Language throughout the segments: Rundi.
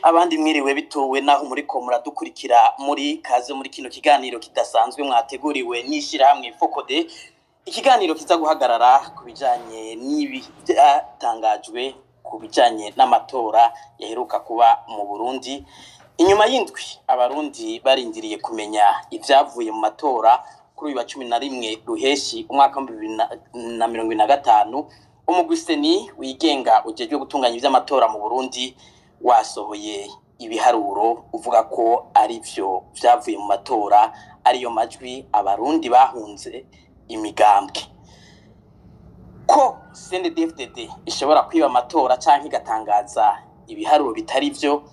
Abandi mwiriwe, bitewe naho muriko muradukurikira. Muri kaze muri kino kiganiro kidasanzwe mwateguriwe n'ishirahamwe FOCODE, ikiganiro kiza guhagarara ku bijanye n'ibyatangajwe ku bijanye n'amatora yaheruka kuba mu Burundi. Inyuma y'indwi Abarundi barindiriye kumenya ivyavuye mu matora, kuri uyu wa 11 Ruheshi umwaka wa 2025, umugwi CENI wigenga ujejwe gutunganya ivy'amatora mu Burundi wasohoye ibiharuro uvuga ko ari vyo vyavuye mu matora, ariyo majwi Abarundi bahunze imigambwe. Ko CNDD-FDD ishobora kwiba amatora canke igatangaza ibiharuro bitari vyo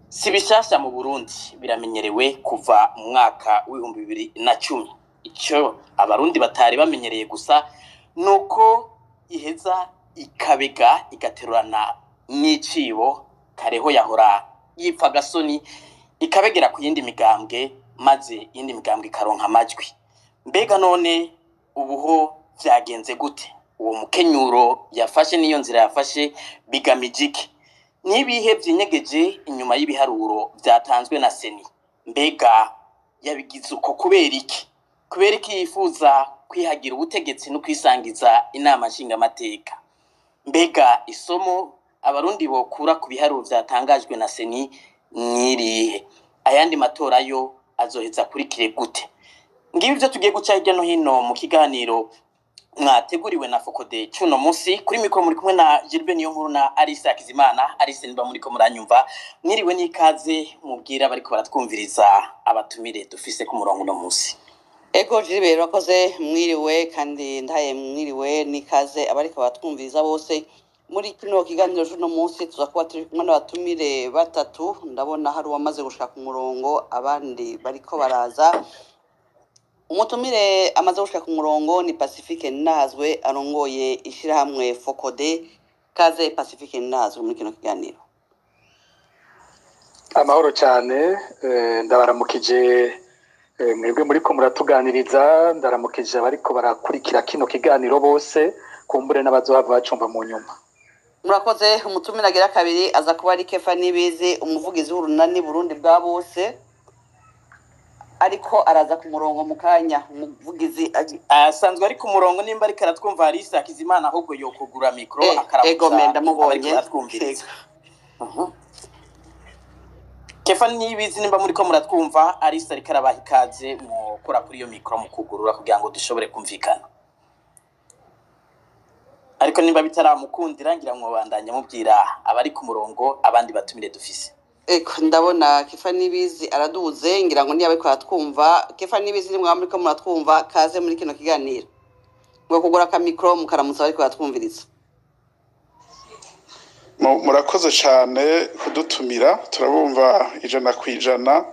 si bishasha mu Burundi, biramenyerewe kuva mu mwaka wa 2010. Ico Abarundi batari bamenyereye gusa nuko iheza ikabega igaterurana n'icibo kareho yahora yipfa gasoni, ikabegera ku yindi migambwe, maze iyindi migambwe ikaronka amajwi. Mbega none ubuho vyagenze gute? Uwo mukenyuro yafashe n'iyo nzira yafashe bigamije iki? Nibihe vyinyegeje inyuma y'ibiharuro vyatanzwe na CENI? Mbega yabigize uko kubera iki? Kubera iki yifuza kwihagira ubutegetsi no kwisangiza Inama Nshingamateka? Mbega isomo Abarundi bokura ku biharuro vyatangajwe na CENI n'irihe? Ayandi matora yo azoheza akurikire gute? Ngibi ivyo tugiye guca hirya no hino mu kiganiro mwateguriwe na FOCODE cuno munsi. Kuri mikoro muri kumwe na Gilbert Niyonkuru na Alice Hakizimana. Alice, niba muriko muranyumva, mwiriwe n'ikaze, mubwira bariko baratwumviriza abatumire dufise ku murongo uno munsi. Ego Gilbert, urakoze. Mwiriwe kandi ndaye mwiriwe n'ikaze abariko baratwumviriza bose. Muri kino kiganiro c'uno munsi tuza kuba turi kumwe n'abatumire batatu. Ndabona hari uwamaze gushika ku murongo, abandi bariko baraza. Umutumire amaze gushika ku murongo ni Pacifique Nahazwe, arongoye ishirahamwe FOCODE. Kaze Pacifique Nahazwe muri kino kiganiro. Amahoro cyane, ndabaramukije mwebwe muriko muratuganiriza, ndaramukije abariko barakurikira kino kiganiro bose, kumbure n'abazohava bacumva mu nyuma. Murakoze. Umutumire agira kabiri aza kuba ari Kefa Nibizi, umuvugizi w'Urunani Burundi bwa bose, ariko araza ku murongo mu kanya. Umuvugizi Asanzwe ari ku murongo nimba ariko aratwumva Alice Hakizimana, ahubwo yokugura mikoro akaramutsa Egome abariko ndamubonye. baratwumviriza. Kefa Nibizi, nimba muriko muratwumva, Alice ariko arabaha ikaze, mukora kuri iyo mikoro mukugurura kugira ngo dushobore kumvikana. Ariko nimba bitaramukundira, ngira mwobandanya mubwira abari ku murongo abandi batumire dufise. Eko ndabona Kefa Nibizi araduze, ngira ngo niba ariko aratwumva. Kefa Nibizi, nimwaba muriko muratwumva, kaze muri kino kiganiro. Ngo kugura akamikoro mukaramutsa bariko baratwumviriza. Murakoze cyane kudutumira, turabumva 100%.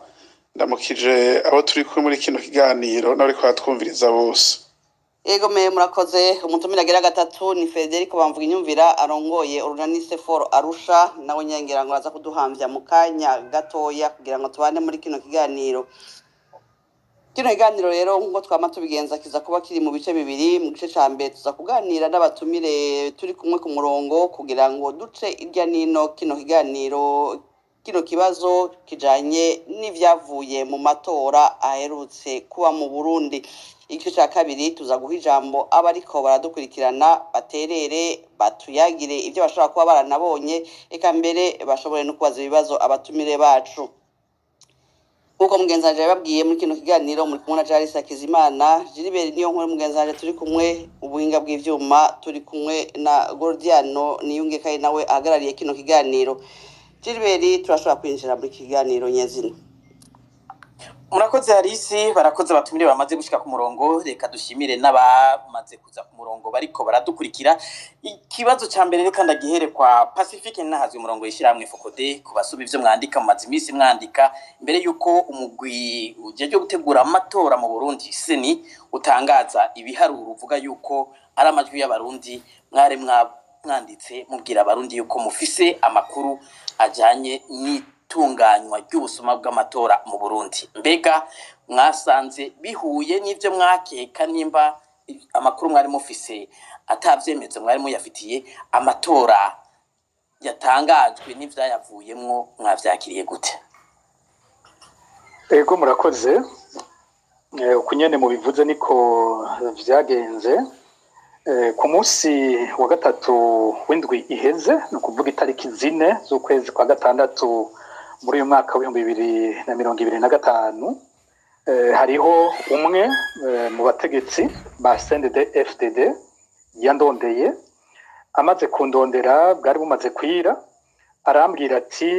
Ndamukije abo turi kumwe muri kino kiganiro n'abariko baratwumviriza bose. Ego me murakoze. Umutumire agira gatatu ni Federico Bamvuga Inyumvira, arongoye Urunani Seforo Arusha. Nawe ngira ngo aza kuduhamvya mu kanya gatoya kugira ngo tubane muri kino kiganiro. Kino kiganiro rero, nk'uko twama tubigenza, kiza kuba kiri mu bice bibiri. Mu gice ca mbere tuza kuganira n'abatumire turi kumwe ku murongo kugira ngo duce irya nino kino kiganiro, kino kibazo kijanye n'ivyavuye mu matora aherutse kuba mu Burundi. Igice ca kabiri tuza guha ijambo abariko baradukurikirana, baterere, batuyagire ivyo bashobora kuba baranabonye, eka mbere bashobore no kubaza ibibazo abatumire bacu. Nk'uko mugenzi wanje yababwiye, muri kino kiganiro muri kumwe na Jarisi Hakizimana, Gilbert niyo nkuru mugenzi wanje turi kumwe, ubuhinga bw'ivyuma turi kumwe na Gordiano Niyunge, kandi nawe ahagarariye kino kiganiro. Gilbert, turashobora kwinjira muri iki kiganiro nyezina. Murakoze Harisi, barakoze abatumire bamaze gushika ku murongo. Reka dushimire n'abamaze kuza ku murongo bariko baradukurikira. Ikibazo ca mbere reka ndagihere kwa Pacifique Nahazwe, umurongo w'ishirahamwe FOCODE. Ku basoma ivyo mwandika, mumaze iminsi mwandika mbere yuko umugwi ujejwe gutegura amatora mu Burundi CENI utangaza ibiharuro uvuga yuko ari amajwi y'Abarundi, mwari mwanditse mubwira Abarundi yuko mufise amakuru ajanye n'itunganywa ry'ubusuma bw'amatora mu Burundi. Mbega mwasanze bihuye n'ivyo mwakeka? Nimba amakuru mwari mufise atavyemezo mwari muyafitiye, amatora Yatangajwe n'ivyayavuyemwo, mwavyakiriye gute? Ego, murakoze. Uko nyene mubivuze niko vyagenze. Ku munsi wa gatatu w'indwi iheze, ni ukuvuga itariki 4 z'ukwezi kwa gatandatu muri uyu mwaka w'2025, hariho umwe mu bategetsi ba CNDD FDD yandondeye. Amaze kundondera bwari bumaze kwira, arambwira ati: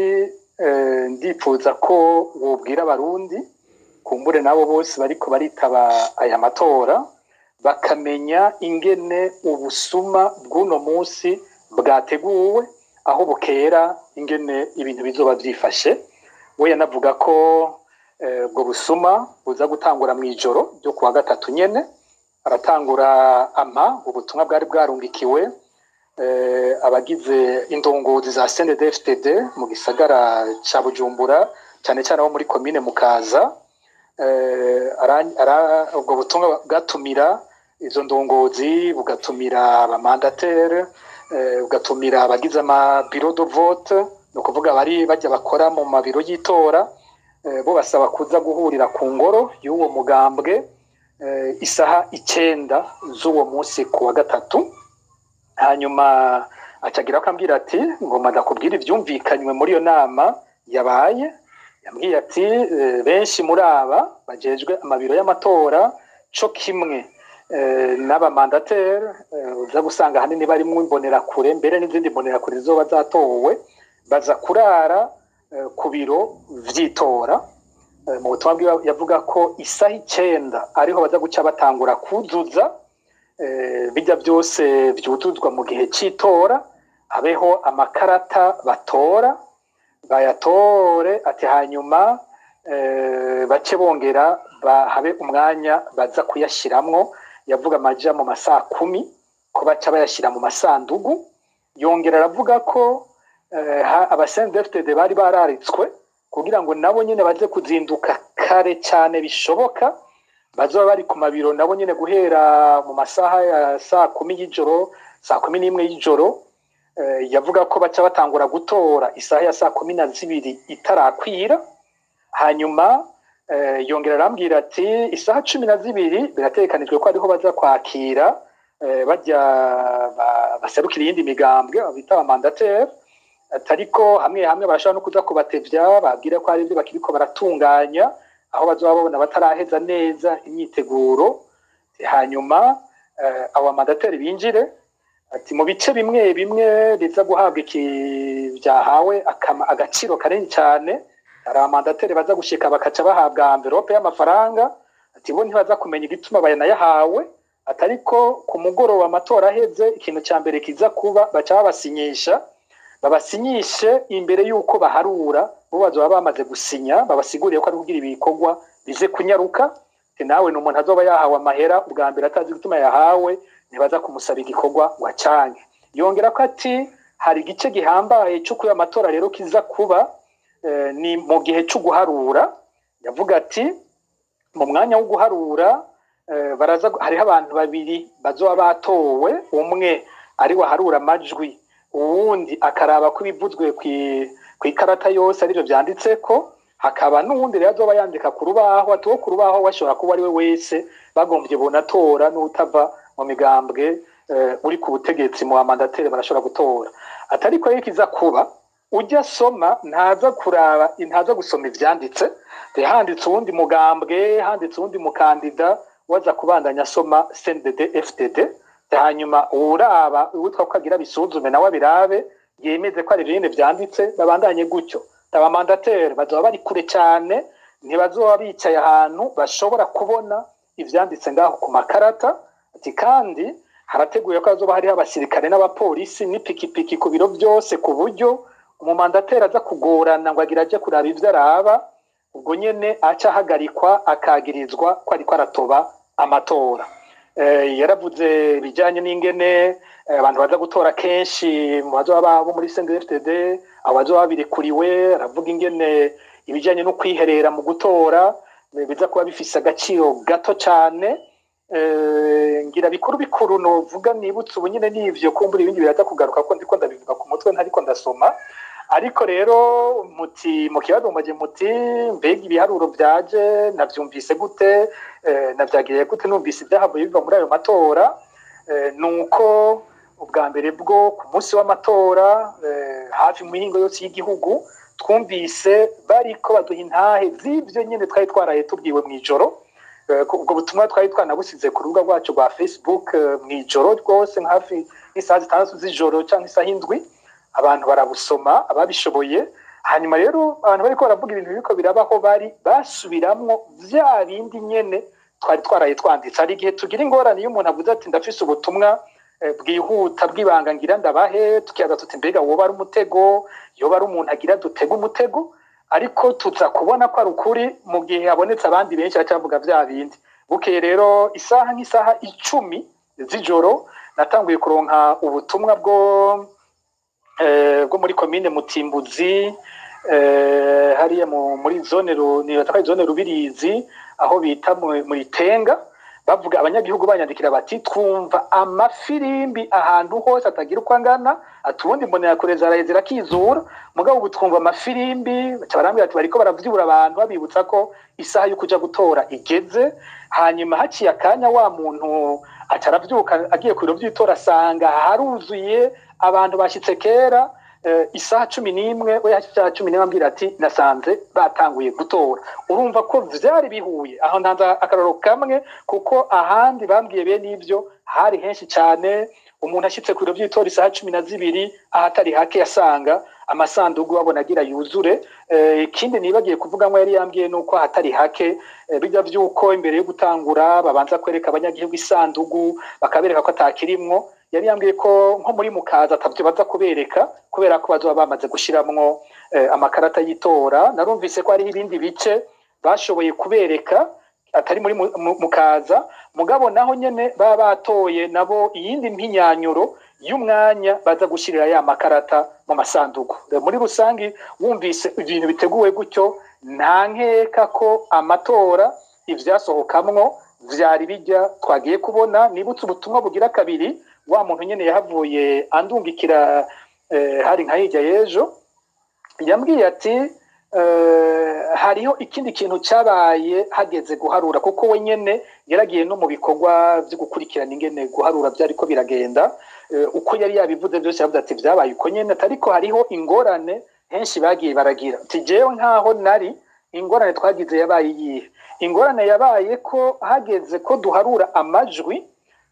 "Ndipfuza ko wobwira Abarundi, kumbure nabo bose bariko baritaba aya matora, bakamenya ingene ubusuma bw'uno munsi bwateguwe, aho bukera ingene ibintu bizoba vyifashe." We yanavuga ko ubwo busuma buza gutangura mw'ijoro ryo kuwa gatatu nyene. Aratangura ampa ubutumwa bwari bwarungikiwe abagize indongozi za CNDD-FDD mu gisagara ca Bujumbura, cane cane abo muri komine Mukaza. Ubwo butumwa bwatumira izo ndongozi, bugatumira abamandataires, bugatumira abagize amabiro de vote, ni ukuvuga bari bajya bakora mu mabiro y'itora, bo basaba kuza guhurira ku ngoro y'uwo mugambwe isaha 9 z'uwo munsi ku wa gatatu. Hanyuma acagira akambwira ati: "Ngoma ndakubwira ivyumvikanywe muri iyo nama yabaye." Yambwiye ati: "Benshi muri aba bajejwe amabiro y'amatora co kimwe n'abamandataires, uza gusanga ahanini barimwo imbonerakure, mbere n'izindi mbonerakure zizoba zatowe, baza kurara ku biro vy'itora." Mu butumwa bwiwe yavuga ko isaha 9 ariho baza guca batangura kuzuza bijya byose vyuzuzwa mu gihe c'itora, habeho amakarata batora, bayatore. Ati hanyuma bace bongera habe umwanya baza kuyashiramwo. Yavuga amaja mu masaha 10 ko baca bayashira mu masandugu. Yongera aravuga ko aba CNDD-FDD bari bararitswe kugira ngo nabo nyene baze kuzinduka kare cyane bishoboka, bazoba bari ku mabiro nabo nyene guhera mu masaha ya saa 10 y'ijoro, saa 11 y'ijoro. Yavuga ko baca batangura gutora isaha ya saa 12 itarakwira. Hanyuma yongera arambwira ati isaha 12 birategekanijwe ko ariho baza kwakira bajya baserukira iyindi migambwe bita abamandataires, atariko hamwe hamwe barashobora no kuza kubatevya, babwira ko hari ibyo bakiriko baratunganya, aho bazoba babona bataraheza neza imyiteguro. Hanyuma abo bamandataires binjire. Ati mu bice bimwe bimwe biza guhabwa iki byahawe agaciro kanini cyane, hari abamandataires baza gushika bakaca bahabwa enveloppe y'amafaranga. Ati bo ntibaza kumenya igituma bayanayahawe. Atariko ku mugoroba amatora aheze, ikintu cya mbere kiza kuba, baca babasinyisha, babasinyishe imbere y'uko baharura. Bo bazoba bamaze gusinya, babasiguriye ko ari kugira ibikorwa bize kunyaruka. Ati nawe ni umuntu azoba yahawe amahera ubwa mbere atazi igituma yahawe, ntibaza kumusaba igikorwa ngo acange. Yongera ko ati hari igice gihambaye cyo kuya amatora rero kiza kuba, ni mu gihe cyo guharura. Yavuga ati mu mwanya wo guharura, baraza hariho abantu babiri bazoba batowe, umwe ari waharura amajwi, uwundi akaraba ko ibivuzwe ku ikarata yose arivyo vyanditseko, hakaba n'uwundi rero azoba yandika ku rubaho. Ati uwo ku rubaho washobora kuba ari we wese bagombye bonatora, n'utava mu migambwe uri ku butegetsi, mu bamandataires barashobora gutora. Atariko rero ikiza kuba, ujya asoma ntaza kuraba, ntaza gusoma ivyanditse. Handitse uwundi mugambwe, handitse uwundi mukandida, waza kubandanya asoma CNDD FDD. Hanyuma uwuraba, uwitwa ko agira bisuzume, nawe abirabe yemeze ko ari ibindi vyanditse, babandanye gutyo. Abamandataires bazoba bari kure cyane, ntibazoba bicaye ahantu bashobora kubona ivyanditse ngaho ku makarata. Ati kandi harateguye ko hazoba hariho abasirikare n'abapolisi n'ipikipiki ku biro byose, ku buryo umumandataire aza kugorana ngo agira aje kuraba ivyo araba, ubwo nyene aca ahagarikwa, akagirizwa ko ariko aratoba amatora. Yaravuze ibijyanye n'ingene abantu baza gutora kenshi mu bazoba bo muri CNDD-FDD, abazoba babirekuriwe. Aravuga ingene ibijyanye no kwiherera mu gutora biza kuba bifise agaciro gato cyane. Ngira bikuru bikuru novuga nibutse ubu nyine n'ivyo, kumbura ibindi biraza kugaruka ko ndiko ndabivuga ku mutwe, ntariko ndasoma. Ariko rero muti mu kibazo muje muti: mbega ibiharuro byaje navyumvise gute, navyagiriye gute numvise ibyahavuye biva muri ayo matora? Nuko ubwa mbere bwo ku munsi w'amatora, hafi mu mihingo yose y'igihugu, twumvise bariko baduha intahe z'ivyo nyene twari twaraye tubwiwe mw'ijoro. Ubwo butumwa twari twanabusize ku rubuga rwacu rwa Facebook mw'ijoro rwose, hafi nk'isaha 6 z'ijoro cyangwa isaha 7, abantu barabusoma ababishoboye. Hanyuma rero abantu bariko baravuga ibintu biriko birabaho, bari basubiramwo vya bindi nyene twari twaraye twanditse. Hari igihe tugira ingorane iyo umuntu avuze ati: "Ndafise ubutumwa bwihuta bw'ibanga ngira ndabahe", tukibaza tuti: "Mbega woba ari umutego, yoba ari umuntu agira dutega umutego?" Ariko tuza kubona ko ari ukuri mu gihe habonetse abandi benshi baca bavuga vya bindi. Bukeye rero, isaha nk'isaha 10 z'ijoro, natanguye kuronka ubutumwa bwo muri komine Mutimbuzi, hariya muri zone nibaza ko ari zone Rubirizi, aho bita mu Itenga. Bavuga, abanyagihugu banyandikira bati: "Twumva amafirimbi ahantu hose atagira uko angana." Ati: "Ubundi imbonerakure zaraye zirakizura, mugabo ubu twumva amafirimbi." Baca barambwira ati: "Bariko baravyibura abantu, babibutsa ko isaha yo kuja gutora igeze." Hanyuma haciye akanya, wa muntu aca aravyuka agiye ku biro vy'itora, asanga haruzuye, abantu bashitse kera. Isaha 11, we yashitse isaha 11, ambwira ati: "Nasanze batanguye gutora." Urumva ko vyari bihuye. Aho ntanze akarorero kamwe, kuko ahandi bambwiye bene ivyo hari henshi cane. Umuntu ashitse ku biro vy'itora isaha 12, ahatari hake yasanga amasandugu babona agira yuzure. Ikindi nibagiye kuvuga ngo yari yambwiye nuko ahatari hake, bijya vy'uko imbere yo gutangura babanza kwereka abanyagihugu isandugu, bakabereka ko atakirimwo, yari yambwiye ko nko muri Mukaza atavyo baza kubereka, kubera ko bazoba bamaze gushiramwo amakarata y'itora. Narumvise ko hariho ibindi bice bashoboye kubereka atari muri Mukaza, mugabo naho nyene baba batoye nabo iyindi mpinyanyuro y'umwanya baza gushirira ya makarata mu masanduku. Muri rusangi, wumvise ibintu biteguwe gutyo, nta nkeka ko amatora ivyasohokamwo vyari bijya twagiye kubona. Nibutse ubutumwa bugira kabiri wa muntu nyene yahavuye andungikira, hari nka hirya y'ejo. Yambwiye ati hariho ikindi kintu cyabaye hageze guharura, kuko we nyene yaragiye no mu bikorwa byo gukurikirana ingene guharura byariko biragenda. Uko yari yabivuze byose, yavuze ati byabaye uko nyene, ariko hariho ingorane henshi bagiye baragira. Ati: "Jewe nkaho nari, ingorane twagize yabaye iyihe? Ingorane yabaye ko hageze ko duharura amajwi,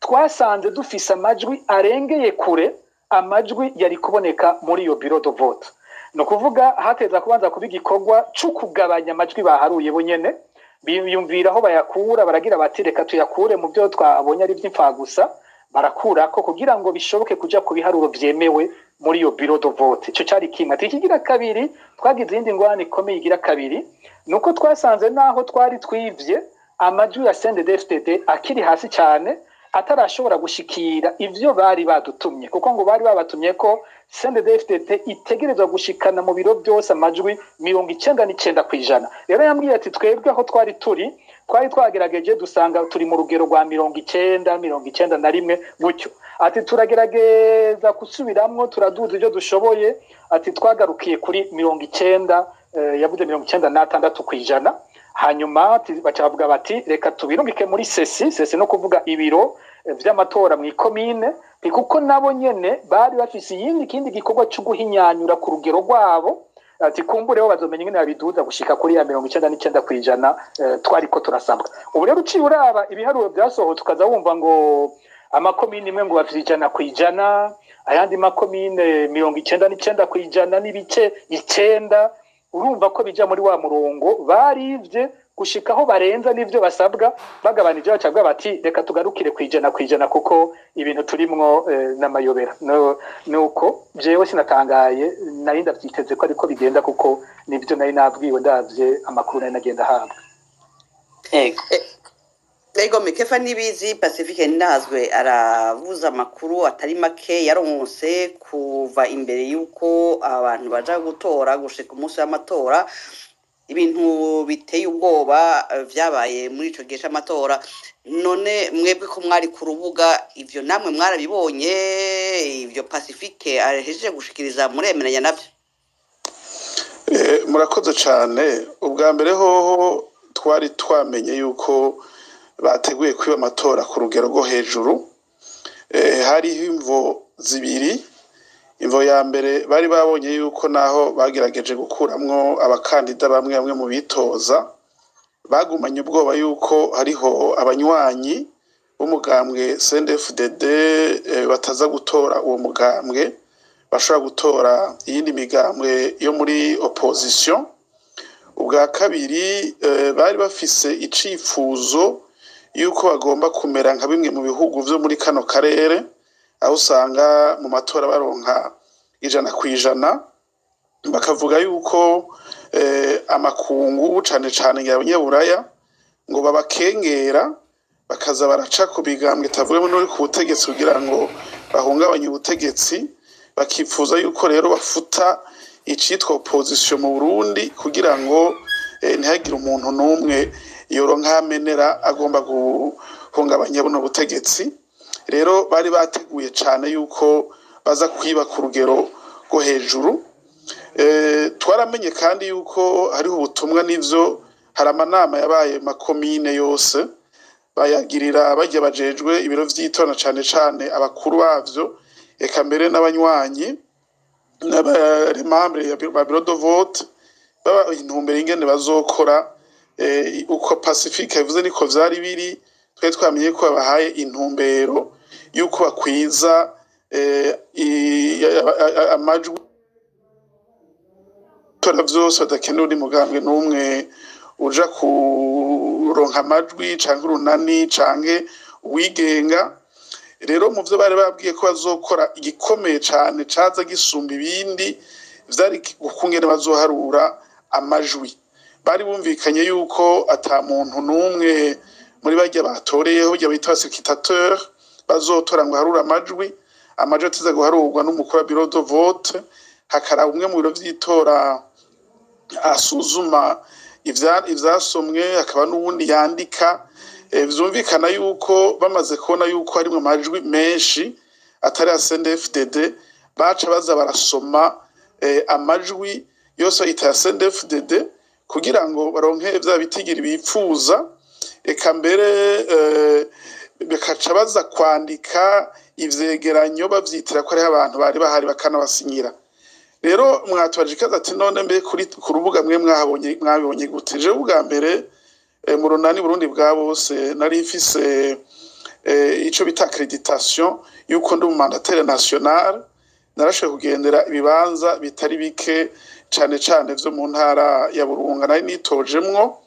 twasanze dufise amajwi arengeye kure amajwi yari kuboneka muri iyo bureau de vote." Ni ukuvuga hateza kubanza kuba igikorwa cyo kugabanya amajwi baharuye bo nyene, biyumvira aho bayakura, baragira bati: "Reka tuyakure mu byo twabonye ari iby'imfagusa." Barakurako kugira ngo bishoboke kuja ku biharuro vyemewe muri iyo bureau de vote. Ico cari kimwe. Ati: "Ikigira kabiri, twagize iyindi ngorane ikomeye igira kabiri, nuko twasanze naho twari twivye, amajwi ya CNDD-FDD akiri hasi cyane, atarashobora gushikira ivyo bari badutumye", kuko ngo bari babatumye ko CNDD-FDD itegerezwa gushikana mu biro byose amajwi 99%. Rero yambwiye ati: "Twebwe aho twari turi, twari twagerageje, dusanga turi mu rugero rwa 90, 91 gutyo." Ati: "Turagerageza gusubiramwo, turaduza ibyo dushoboye." Ati: "Twagarukiye kuri 90", yavuze 96%. Hanyuma baca bavuga bati: "Reka tubirungike muri CECI." CECI no kuvuga ibiro vy'amatora mw'ikomine, kuko nabo nyene bari bafise iyindi kindi gikorwa cyo guhinyanyura ku rugero rwabo. Ati: "Kumbure bo bazomenya ingene babiduza gushika kuri ya 99% twariko turasabwa." Ubu rero uciye uraba ibiharuro vyasohotse, ukaza wumva ngo amakomine imwe ngo bafise 100%, ayandi makomine 99.9%, urumva ko bija muri wa murongo barivye gushika aho barenza n'ivyo basabwa. Bagabanije, bacavuga bati: "Reka tugarukire ku 100%, kuko ibintu turimwo n'amayobera." No, nuko jewe sinatangaye, nari ndavyiteze ko ariko bigenda, kuko nivyo nari nabwiwe ndavye amakuru nari nagenda ahabwa. Ego. Ego, Mikefa Nibizi Pacifique Ndazwe aravuza amakuru atari make yaronse kuva imbere y'uko abantu baja gutora gushika umunsi w'amatora. Ibintu biteye ubwoba vyabaye muri ico gihe c'amatora. None mwebwe ko mwari ku rubuga, ivyo namwe mwarabibonye? Ivyo Pacifique ahejeje gushikiriza, muremeranya navyo? Murakoze cyane. Ubwa mbere hoho twari twamenye yuko bateguye kwiba amatora ku rugero rwo hejuru. Hariho imvo zibiri. Imvo ya mbere, bari babonye yuko naho bagerageje gukuramwo abakandida bamwe bamwe mu bitoza, bagumanye ubwoba yuko hariho abanywanyi b'umugambwe CNDD-FDD bataza gutora uwo mugambwe, bashobora gutora iyindi migambwe yo muri opposition. Ubwa kabiri, bari bafise icifuzo yuko bagomba kumera nka bimwe mu bihugu vyo muri kano karere, aho usanga mu matora baronka 100%, bakavuga yuko amakungu, cane cane abanyaburaya, ngo babakengera bakaza baraca ku migambwe itavuga n'uri ku butegetsi kugira ngo bahungabanye ubutegetsi. Bakifuza yuko rero bafuta icitwa opposition mu Burundi kugira ngo ntihagire umuntu n'umwe yoronka amenera agomba guhungabanya buno butegetsi. Rero bari bateguye cane yuko baza kwiba ku rugero rwo hejuru. Twaramenye kandi yuko hariho ubutumwa, n'ivyo, hari amanama yabaye makomine yose, bayagirira bajya bajejwe ibiro vy'itora, cane cane abakuru bavyo, eka mbere n'abanywanyi n'aba membres ba bureau de vote, baba intumbero ingene bazokora. Uko Pacifique yavuze niko vyari biri. Twari twamenye ko babahaye intumbero yuko bakwiza amajwi tora vyose, badakeneye undi mugambwe n'umwe uja kuronka amajwi canke urunani canke uwigenga. Rero mu vyo bari babwiye ko bazokora, igikomeye cane caza gisumba ibindi vyari ukungene bazoharura amajwi. Bari bumvikanye yuko ata muntu n'umwe muri barya batoreyeho, barya bita sécuritateur, bazotora ngo harure amajwi. Amajwi ateza guharurwa n'umukuru wa bureau de vote, hakaraba umwe mu biro vy'itora asuzuma ivyasomwe, hakaba n'uwundi yandika. Vyumvikana yuko bamaze kubona yuko harimwo amajwi menshi atari ya CNDD-FDD, baca baza barasoma amajwi yose bayita ya CNDD-FDD kugira ngo baronke vya bitigiri bipfuza. Eka mbere bakaca baza kwandika ivyegeranyo bavyitira ko hariho abantu bari bahari, bakanabasinyira. Rero mwatwaje ikaze ati: "None mbe kuri ku rubuga mwe mwahabonye, mwabibonye gute?" Jewe ubwa mbere, mu Runani Burundi bwa bose, nari mfise ico bita accréditation yuko ndi umumandataire national. Narashoboye kugendera ibibanza bitari bike, cane cane vyo mu ntara ya Burunga nari nitojemwo.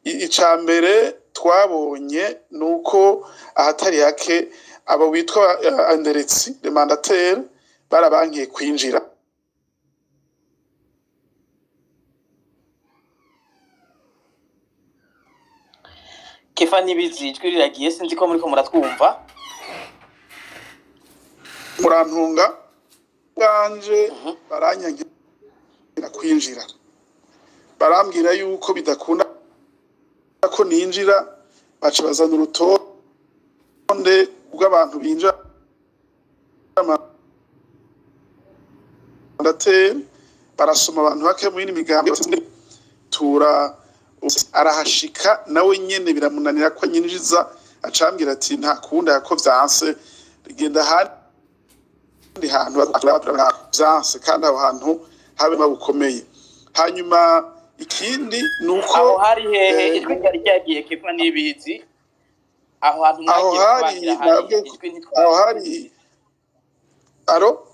Ica mbere twabonye nuko ahatari hake abo bitwa anderetsi, les mandataires, barabankiye kwinjira. Kefa Nibizi, ijwi riragiye, sinzi ko muriko muratwumva. Murantunga bwanje, baranyangira kwinjira, barambwira yuko bidakunda ko ninjira. Baca bazana urutonde rw'abantu binjira, mandataire, barasoma abantu bake mu yindi migambi tura. Arahashika nawe nyene biramunanira ko anyinjiza, acambwira ati: "Nta kundi, ko vyanse, genda ahandi hantu vyanse." Kandi aho hantu habe bukomeye. Hanyuma ikindi ni uko Aho hari hehe? Ijwi ryari ryagiye, Kefa Nibizi. Aho hantu aho mwagiye hari kubakira hari nabwo ijwi aho hari aro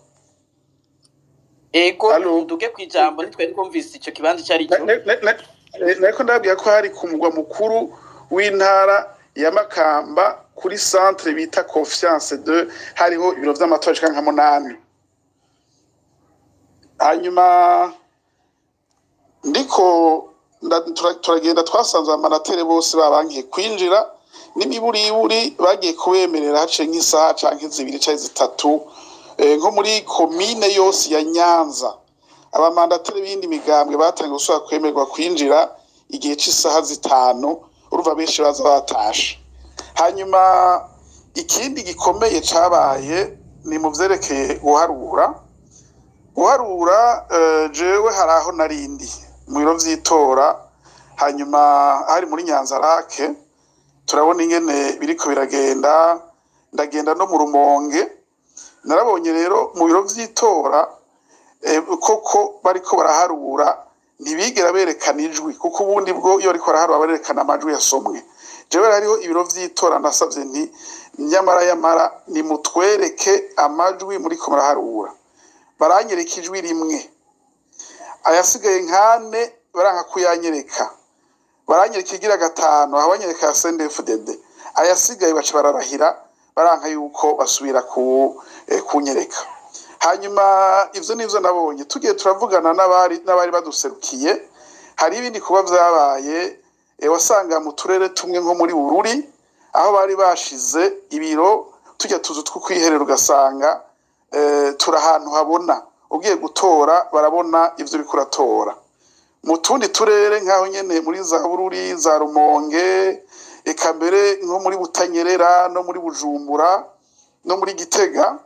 Ego. Allo? Nduge kwijambo, ntitwari twumvise ico kibanza ico ari cyo. Nariko ndababwira ko hari ku mugwa mukuru w'intara ya Makamba, kuri centre bita Confiance 2, hariho ibiro vy'amatora bishika nka 8. Hanyuma ndiko turagenda, twasanze abamandateri bose babankiye kwinjira. N'imiburiburi bagiye kubemerera haciye nk'isaha canke 2 canke 3, nko muri komine yose ya Nyanza. Abamandateri b'iyindi migambwe batangiye gusubira kwemerwa kwinjira igihe c'isaha 5, urumva benshi baza batashe. Hanyuma ikindi gikomeye cabaye ni mu vyerekeye guharura. Guharura, jewe hari aho narindi mu biro vy'itora, hanyuma hari muri Nyanzarake, turabona ingene biriko biragenda. Ndagenda no mu Rumonge, narabonye rero mu biro vy'itora koko bariko baraharura, ntibigera berekana ijwi, kuko ubundi bwo iyo bariko baraharura barerekana amajwi yasomwe. Jewe hariho ibiro vy'itora nasavye nti: "Nyamara yamara nimutwereke amajwi muriko muraharura." Baranyereka ijwi rimwe, ayasigaye nkane baranka kuyanyereka. Baranyereka igira gatanu, aho banyereka ya CNDD-FDD, ayasigaye baca bararahira baranka yuko basubira kunyereka. Hanyuma ivyo nivyo nabonye tugiye turavugana n'abari baduserukiye. Hari ibindi kuba vyabaye, wasanga mu turere tumwe nko muri Bururi, aho bari bashize ibiro, tujya tuzu two kwiherera, ugasanga turi ahantu habona, ugiye gutora barabona ivyo uriko uratora. Mu tundi turere nk'aho nyene muri za Bururi, za Rumonge, eka mbere nko muri Butanyerera no muri Bujumbura no muri Gitega,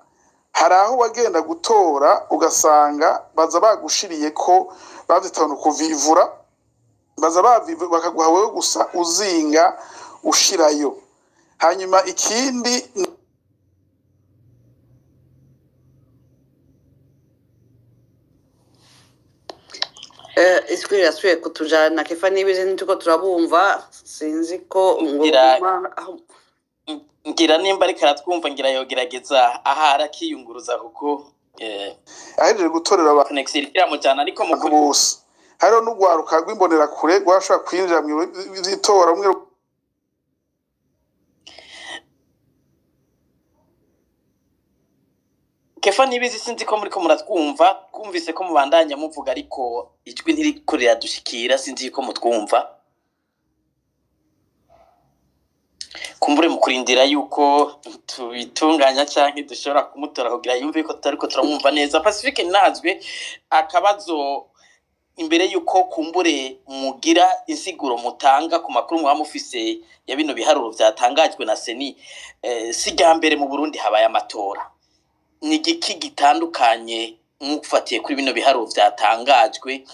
hari aho wagenda gutora ugasanga baza bagushiriye ko bavyita ngo kuvivura, baza bavivu bakaguha wewe gusa uzinga ushirayo. Hanyuma ikindi Ijwi rirasubiye kutujana. Kefa Nibizi, nituko turabumva, sinzi ko ngo Ngira aho ngira nimba ariko aratwumva, ngira yogerageza ahari akiyunguruza, kuko ahejeje gutorera abantu connexion iriko iramujana, ariko mu kuri bose, hariho n'urwaruka rw'imbonerakure rwashobora kwinjira mu vy'itora rumwe. Kefa Nibizi, sinzi ko muriko muratwumva. Twumvise ko mubandanya muvuga, ariko ijwi ntiriko riradushikira. Sinzi ko mutwumva. Kumbure mu kurindira yuko tubitunganya canke dushobora kumutora kugira yumve ko tutariko turamwumva neza, Pacifique Nazwe, akabazo imbere yuko kumbure mugira insiguro mutanga ku makuru muba mufise ya bino biharuro vyatangajwe na CENI. Si rya mbere mu Burundi habaye amatora. Ni igiki gitandukanye mufatiye kuri bino biharuro vyatangajwe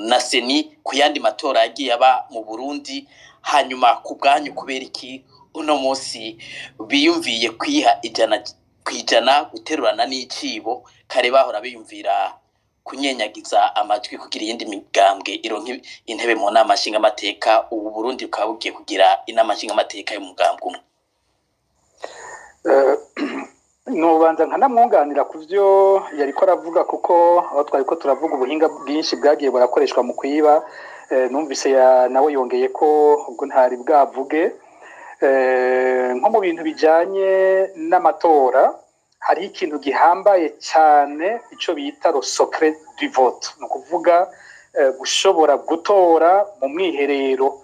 na CENI ku yandi matora yagiye aba mu Burundi? Hanyuma ku bwanyu, kubera iki uno munsi biyumviye kwiha 100% guterurana n'icibo, kare bahora biyumvira kunyenyagiza amajwi kugira iyindi migambwe ironke intebe mu nama nshingamateka? Ubu Burundi bukaba bugiye kugira inama nshingamateka y'umugambwe umwe. Nobanza nkanamwunganira ku byo yariko aravuga, kuko aho twari ko turavuga ubuhinga bwinshi bwagiye burakoreshwa mu kwiba, numvise nawe yongeye ko ubwo ntari bwavuge. Nko mu bintu bijanye n'amatora, hariho ikintu gihambaye cyane, ico bita le secret du vote, ni ukuvuga gushobora gutora mu mwiherero.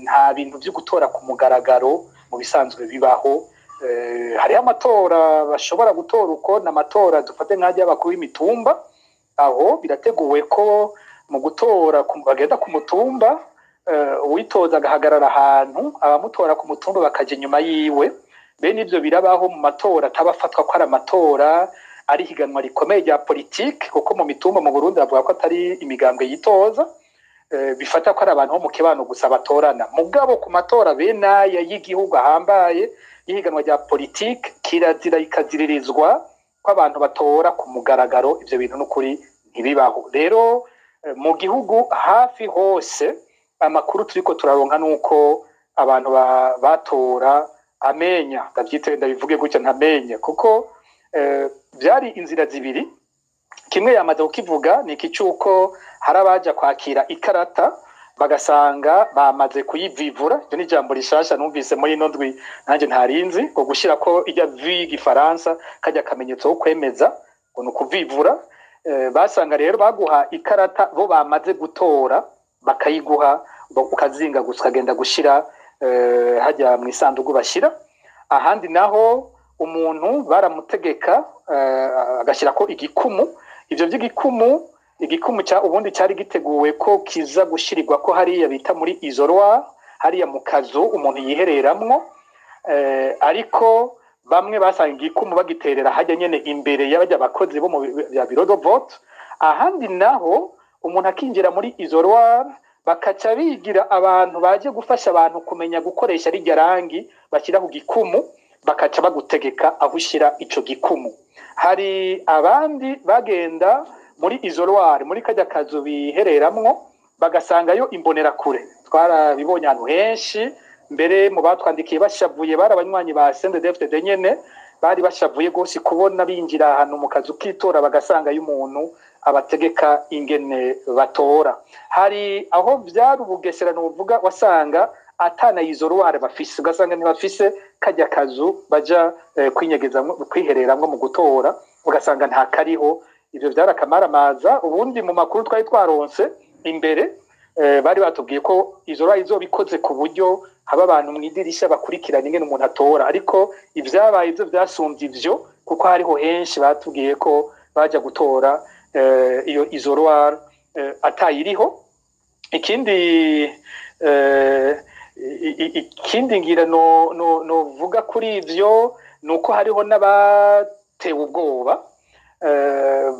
Nta bintu byo gutora ku mugaragaro mu bisanzwe bibaho. Hariho amatora bashobora gutora uko, ni amatora dufate nk'ajya y'abakuru b'imitumba, aho birateguwe ko mu gutora bagenda ku mutumba, uwitoza agahagarara ahantu, abamutora ku mutumba bakaja inyuma yiwe. Bene ivyo birabaho mu matora ataba afatwa ko ari amatora, ari higanwa rikomeye rya politike, kuko mu mitumba mu Burundi bavuga ko atari imigambwe yitoza, bifata ko ari abantu bo mu kibano gusa batorana. Mugabo ku matora bene aya y'igihugu ahambaye y'ihiganwa rya politike, kirazira ikaziririzwa ko abantu batora ku mugaragaro. Ivyo bintu n'ukuri ntibibaho. Rero mu gihugu hafi hose, amakuru turiko turaronka nuko abantu batora amenya, ndavyite ndabivuge gutya, ntamenye, kuko byari inzira zibiri. Kimwe yamaze kukivuga, ni iki cy'uko hari abaja kwakira ikarata bagasanga bamaze kuyivivura. Iryo ni ijambo rishasha numvise muri ino ndwi, nanjye ntarinzi ngo gushira ko ijya vi y'igifaransa, kajya akamenyetso ko kwemeza, ngo ni ukuvivura. Basanga rero baguha ikarata bo bamaze gutora, bakayiguha ukazinga gusa, ukagenda gushira hajya mu isanduku bashyira. Ahandi naho umuntu baramutegeka agashyira ko igikumu. Ibyo by'igikumu Igikumu cya ubundi cyari giteguwe ko kiza gushirirwa ko hariya bita muri isoloir, hariya mu kazu umuntu yihereramwo, ariko bamwe basanga igikumu bagiterera hajya nyene imbere y'abajya abakozi bo mu bya bureau de vote, ahandi naho umuntu akinjira muri isoloir bakaca bigira abantu baje gufasha abantu kumenya gukoresha rirya rangi bashyira ku gikumu, bakaca bagutegeka aho ushyira ico gikumu. Hari abandi bagenda muri isoloir, muri kajya kazu bihereramwo, bagasangayo imbonerakure. Twarabibonye ahantu henshi, mbere mu batwandikiye bashavuye bari abanywanyi ba CNDD-FDD nyene, bari bashavuye rwose kubona binjira ahantu mu kazu k'itora bagasangayo umuntu abategeka ingene batora. Hari aho byari ubugesera nuvuga, wasanga atana isoloir bafise, ugasanga ntibafise kajya kazu baja kwinyegezamwo, kwihereramwo mu gutora, ugasanga nta kariho. Ivyo byari akamaramaza. Ubundi mu makuru twari twaronse imbere, bari batubwiye ko isoloir izoba ikoze ku buryo haba abantu mu idirisha bakurikirana ingene umuntu atora, ariko ivyabaye ivyo vyasumbye ivyo, kuko hariho henshi batubwiye ko baja gutora iyo isoloir atayiriho. Ikindi ngira no novuga kuri ivyo nuko hariho n'abatewe ubwoba,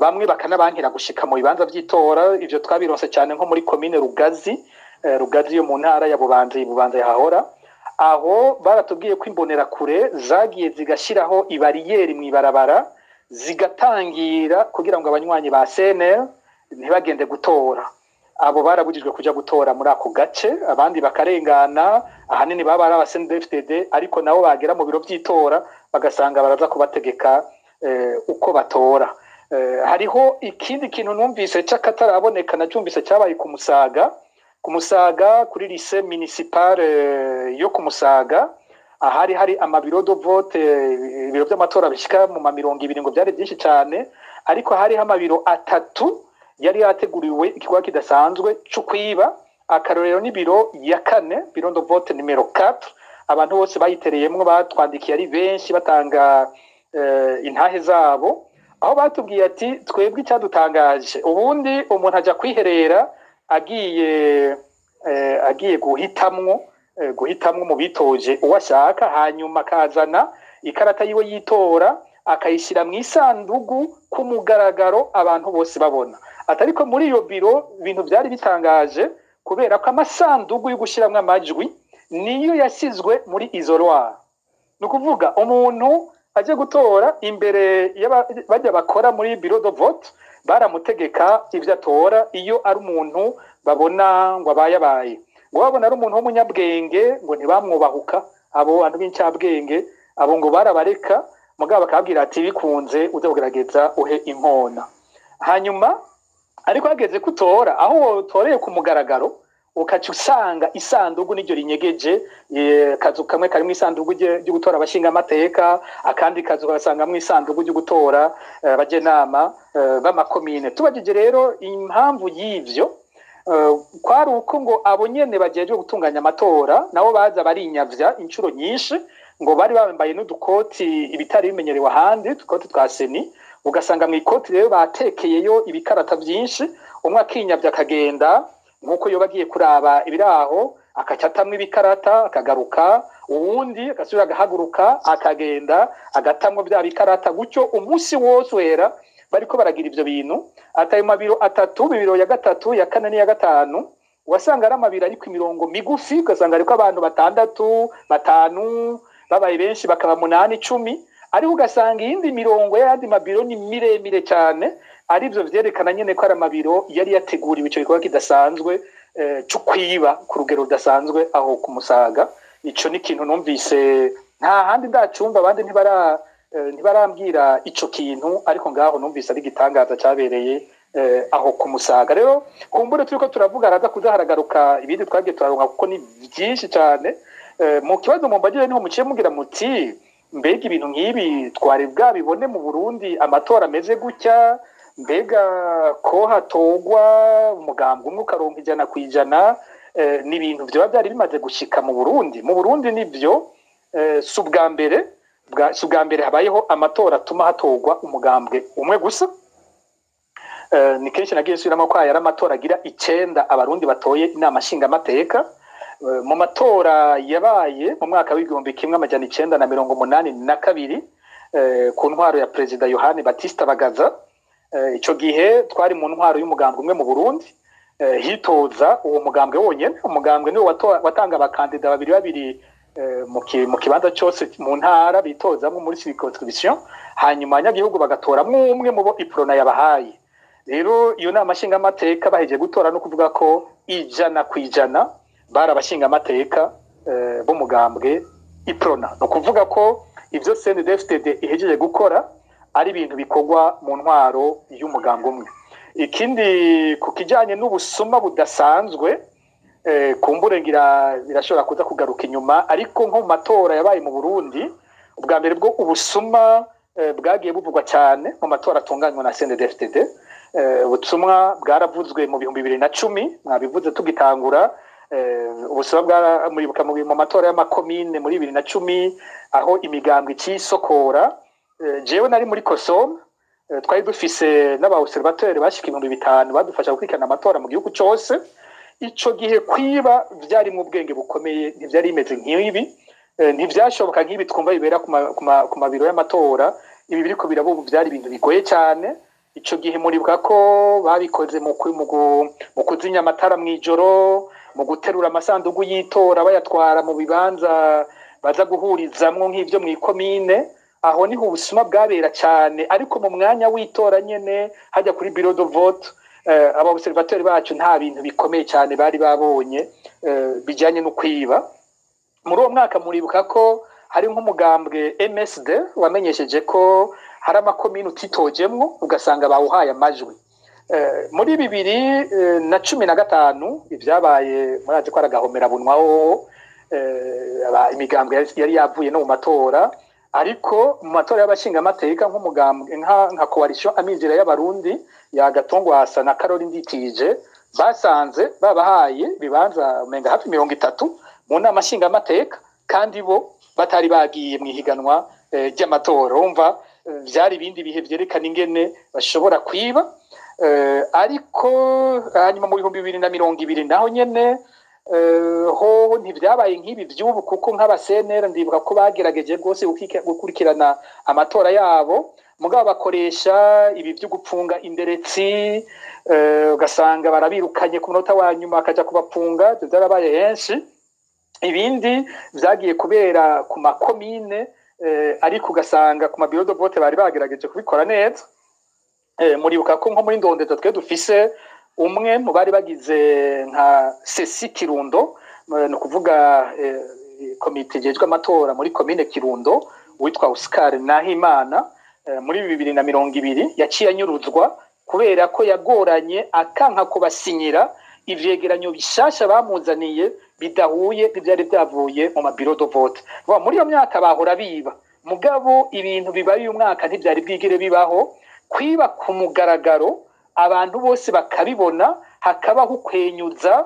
bamwe bakanabankira gushika mu bibanza vy'itora. Ivyo twabironse cyane nko muri komine Rugazi, Rugazi yo mu ntara ya Bubanza, Bubanza yahahora. Aho baratubwiye ko imbonerakure zagiye zigashiraho ibariyeri mw'ibarabara, zigatangira kugira ngo abanywanyi ba CNL ntibagende gutora. Abo barabujijwe kuja gutora muri ako gace, abandi bakarengana, ahanini baba ari aba CNDD-FDD, ariko nabo bagera mu biro vy'itora bagasanga baraza kubategeka uko batora. Hariho ikindi kintu numvise c'akataraboneka, nacyumvise cyabaye ku Musaga, ku Musaga kuri lycée municipal yo ku Musaga, ahari hari amabiro de vote, ibiro by'amatora bishika mu ma 20, ngo byari byinshi cyane, ariko hariho amabiro atatu yari yateguriwe igikorwa kidasanzwe cyo kwiba. Akarorero n'ibiro ya kane, bureau de vote numéro 4, abantu bose bayitereyemwo batwandikiye ari benshi batanga intahe zabo, aho batubwiye ati: "Twebwe icyadutangaje, ubundi umuntu ajya kwiherera agiye guhitamwo mu bitoje uwo ashaka, hanyuma akazana ikarata yiwe y'itora akayishyira mu isandugu ku mugaragaro abantu bose babona." Atariko muri iyo biro ibintu byari bitangaje, kubera ko amasandugu yo gushyiramo amajwi niyo yashyizwe muri isoloir. Ni ukuvuga umuntu aje gutora, imbere bajya bakora muri bureau de vote baramutegeka ibyo atora. Iyo ari umuntu babona ngo abayabaye, ngo babona ari umuntu w'umunyabwenge, ngo ntibamwubahuka. Abo bantu b'incabwenge abo ngo barabareka, mugabo bakababwira ati: "Bikunze uze kugerageza uhe inkona." Hanyuma ariko hageze kutora, aho wotoreye ku mugaragaro, ukaca usanga isandugu n'iryo rinyegeje. Kazu kamwe karimo isandugu ryo gutora abashinga amateka, akandi kazu kagasangamo isandugu ryo gutora abajenama b'amakomine. Tubajije rero impamvu y'ivyo, kwari uko ngo abo nyene bajejwe gutunganya amatora nabo baza barinyavya inshuro nyinshi, ngo bari bambaye n'udukoti, ibitari bimenyerewe ahandi, udukoti twa CENI, ugasanga mu ikoti rero batekeyeyo ibikarata byinshi. Umwe akinyavya akagenda nk'uko yoba agiye kuraba ibiraho, akaca atamwo ibikarata, akagaruka, uwundi agasubira agahaguruka akagenda agatamwo bya bikarata, gutyo umunsi wose uhera bariko baragira ivyo bintu. Atayo mabiro atatu, bibiro ya gatatu, ya kane n'iya gatanu, wasanga ari amabiro ariko imirongo migufi, ugasanga ariko abantu batandatu, batanu, babaye benshi bakaba munani, 10, ariko ugasanga iyindi mirongo y'ayandi mabiro ni miremire cyane. Arivyo vyerekana nyene ko ari amabiro yari yateguriwe ico gikorwa kidasanzwe co kwiba ku rugero rudasanzwe aho ku Musaga. Ico ni ikintu numvise, nta handi ndacumva, abandi ntibarambwira ico kintu, ariko ngaho numvise ari igitangaza cyabereye aho ku Musaga. Rero kumbure turiko turavuga araza kuza haragaruka ibindi twagiye turaronka, kuko ni byinshi cyane. Mu kibazo mumbagire niho muciye mugira muti: "Mbega ibintu nk'ibi twari bwabibone mu Burundi, amatora ameze gutya? Mbega ko hatogwa umugambwe umwe ukaronka 100%, ni ibintu vyoba byari bimaze gushika mu Burundi?" Mu Burundi nivyo, si ubwa mbere, si ubwa mbere habayeho amatora atuma hatorwa umugambwe umwe gusa. Ni kenshi nagiye nsubiramo ko aya ari amatora agira 9 Abarundi batoye inama nshingamateka. Mu matora yabaye mu mwaka w'1982 ku ntwaro ya Perezida Yohani Batista Bagaza, ico gihe twari mu ntwaro y'umugambwe umwe mu Burundi, hitoza uwo mugambwe wonyene. Umugambwe niwo watanga abakandida babiri babiri mu kibanza cyose mu ntara bitozamwo muri circonscription, hanyuma abanyagihugu bagatoramwo umwe mu bo Iprona yabahaye. Rero iyo nama nshingamateka bahejeje gutora, no kuvuga ko 100% bari abashingamateka b'umugambwe Iprona. Ni ukuvuga ko ibyo CNDD-FDD ihejeje gukora ari ibintu bikorwa mu ntwaro y'umugambwe umwe. Ikindi, ku kijyanye n'ubusuma budasanzwe, kumbure ngira birashobora kuza kugaruka inyuma, ariko nko mu matora yabaye mu Burundi ubwa mbere bwo ubusuma bwagiye buvugwa cyane mu matora atunganywa na CNDD-FDD. Ubusuma bwaravuzwe mu 2010, mwabivuze tugitangura. Ubusuma bwaramuribuka mu matora y'amakomine muri 2010, aho imigambwe icisokora. Jewe nari muri COSOM, twari dufise n'aba observateurs bashika 5000 badufasha gukurikirana amatora mu gihugu cose. Ico gihe kwiba vyari mu bwenge bukomeye, ntivyari bimeze nk'ibi, ntivyashoboka nk'ibi twumva bibera ku mabiro y'amatora. Ibi biriko biraba ubu vyari ibintu bigoye cyane. Ico gihe muribuka ko babikoze mu kuzimya amatara mw'ijoro, mu guterura amasandugu y'itora bayatwara mu bibanza baza guhurizamwo nk'ivyo mw'ikomine. Aho niho ubusuma bwabera cyane, ariko mu mwanya w'itora nyene hajya kuri bureau de vote, aba observateurs bacu nta bintu bikomeye cyane bari babonye bijyanye no kwiba. Muri uwo mwaka muribuka ko hari nk'umugambwe MSD wamenyesheje ko hari amakomine utitojemwo, ugasanga bawuhaye amajwi. Muri 2015 ibyabaye murazi ko ari agahomerabunwa hoho, imigambwe yari yavuye no mu matora, ariko mu matora y'abashingamateka nk'umugambwe nka coalition Amizero y'Abarundi ya Gatongwasa na Karori Nditije basanze babahaye ibibanza umenga hafi 30 mu nama nshingamateka, kandi bo batari bagiye mu ihiganwa ry'amatora. Urumva vyari ibindi bihe vyerekana ingene bashobora kwiba. Ariko hanyuma mu 2020 naho nyene hoho ntivyabaye nk'ibi vy'ubu, kuko nk'aba CNL ndibuka ko bagerageje rwose gukurikirana amatora yabo, mugabo bakoresha ibi vyo gupfunga inderetsi, ugasanga barabirukanye ku munota wa nyuma bakaja kubapfunga. Ivyo vyarabaye henshi. Ibindi vyagiye kubera ku makomine, ariko ugasanga ku mabiro de vote bari bagerageje kubikora neza. Muribuka ko nko muri Ndondeza twe dufise umwe mu bari bagize nka CECI Kirundo, ni ukuvuga komite ijejwe amatora muri komine Kirundo, witwa Oscar Nahimana, muri 2020 yaciye anyuruzwa kubera ko yagoranye akanka kubasinyira ivyegeranyo bishasha bamuzaniye bidahuye n'ivyari vyavuye mu mabiro de vote. Muri iyo myaka bahora biba, mugabo ibintu bibaye uyu mwaka ntivyari bwigire bibaho, kwiba ku mugaragaro abantu bose bakabibona, hakabaho ukwenyuza,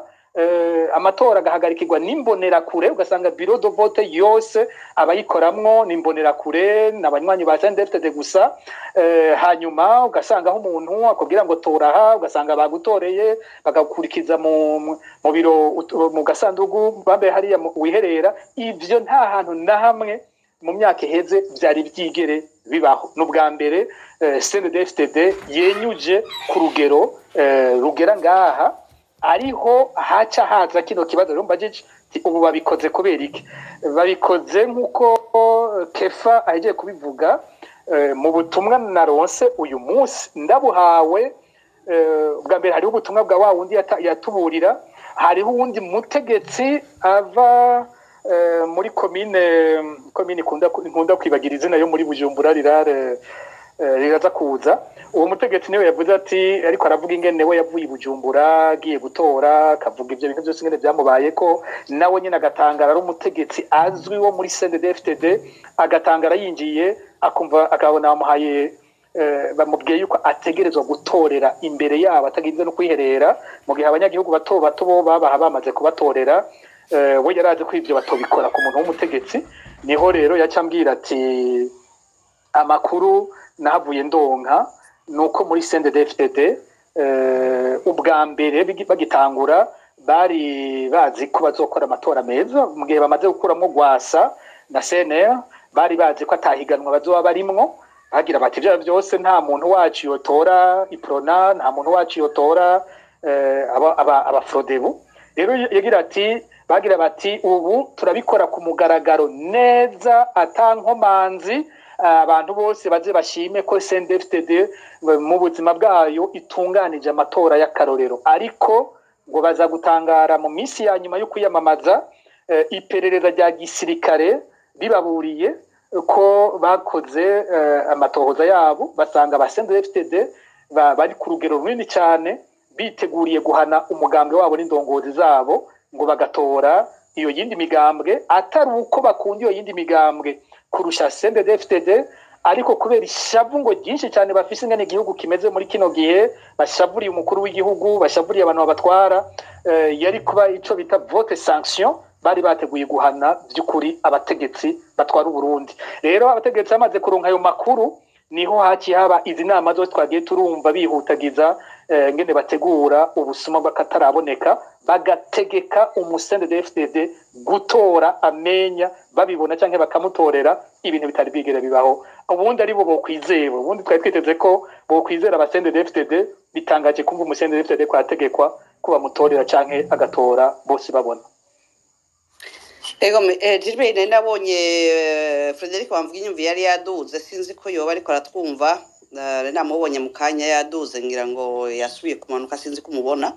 amatora agahagarikirwa n'imbonerakure, ugasanga bureau de vote yose abayikoramwo n'imbonerakure n'abanywanyi ba CNDD-FDD gusa. Hanyuma ugasanga aho umuntu akubwira ngo toraha, ugasanga bagutoreye, bagakurikiza mu biro mu gasandugu bambaye hariya wiherera. Ivyo nta hantu na hamwe mu myaka iheze vyari byigere bibaho. N'ubwa mbere CNDD-FDD yenyuje ku rugero rugera ngaha. Ariho haca haza kino kibazo rero mbajije, ubu babikoze kubera iki? Babikoze nk'uko Kefa ahejeje kubivuga mu butumwa naronse uyu munsi ndabuhawe. Bwa mbere hariho ubutumwa bwa wa wundi yatuburira, hariho uwundi mutegetsi ava muri komine nkunda kwibagira izina yo muri Bujumbura rirare, riraza kuza. Uwo mutegetsi niwe yavuze ati, ariko aravuga ingene we yavuye i Bujumbura agiye gutora, akavuga ivyo bintu byose ingene byamubayeko, nawe nyine agatangara, ari umutegetsi azwi wo muri CNDD-FDD, agatangara yinjiye akumva akabona bamuhaye, bamubwiye yuko ategerezwa gutorera imbere yabo ataginze no kwiherera, mu gihe abanyagihugu bato bato bo babaha bamaze kubatorera. We yarazi ko ivyo batobikora ku muntu w'umutegetsi. Niho rero yaca ambwira ati amakuru nahavuye ndonka nuko muri CNDD-FDD Ubwa mbere bagitangura bari bazi ko bazokora amatora meza. Mu gihe bamaze gukuramo Rwasa na CNL, bari bazi ko atahiganwa bazoba barimwo. Bagira bati: "Ibyo byose, nta muntu wacu yotora Uprona, nta muntu wacu yotora aba Frodebu." Rero yagira ati, bagira bati: "Ubu turabikora ku mugaragaro neza, atankomanzi, abantu bose baze bashime ko CNDD-FDD mu buzima bwayo itunganije amatora y'akarorero." Ariko ngo baza gutangara mu minsi ya nyuma yo kwiyamamaza, iperereza rya gisirikare ribaburiye ko bakoze amatohoza yabo, basanga aba CNDD-FDD bari ku rugero runini cyane biteguriye guhana umugambwe wabo n'indongozi zabo, ngo bagatora iyo yindi migambwe, atari uko bakunda iyo yindi migambwe kurusha CNDD-FDD, ariko kubera ishavu ngo ryinshi cyane bafise ingene igihugu kimeze muri kino gihe, bashavuriye umukuru w'igihugu, bashavuriye abantu babatwara. Yari kuba ico bita vote sanction. Bari bateguye guhana by'ukuri abategetsi batwara Uburundi. Rero abategetsi bamaze kuronka ayo makuru, niho haciye haba izi nama zose twagiye turumva, bihutagiza ngene bategura ubusuma bw'akataraboneka, bagategeka umu CNDD-FDD gutora amenya babibona canke bakamutorera, ibintu bitari bigere bibaho. Ubundi ari bo bokwizewe, ubundi twari twiteze ko bokwizera aba CNDD-FDD. Bitangaje kumva umu CNDD-FDD ko ategekwa ko bamutorera canke agatora bose babona. Ego, Gilbert, nari nabonye Frederic Bamvuginyumviye yari yaduze, sinzi ko yoba ariko aratwumva. Nari namubonye mu kanya yaduze, ngira ngo yasubiye kumanuka, sinzi ko umubona.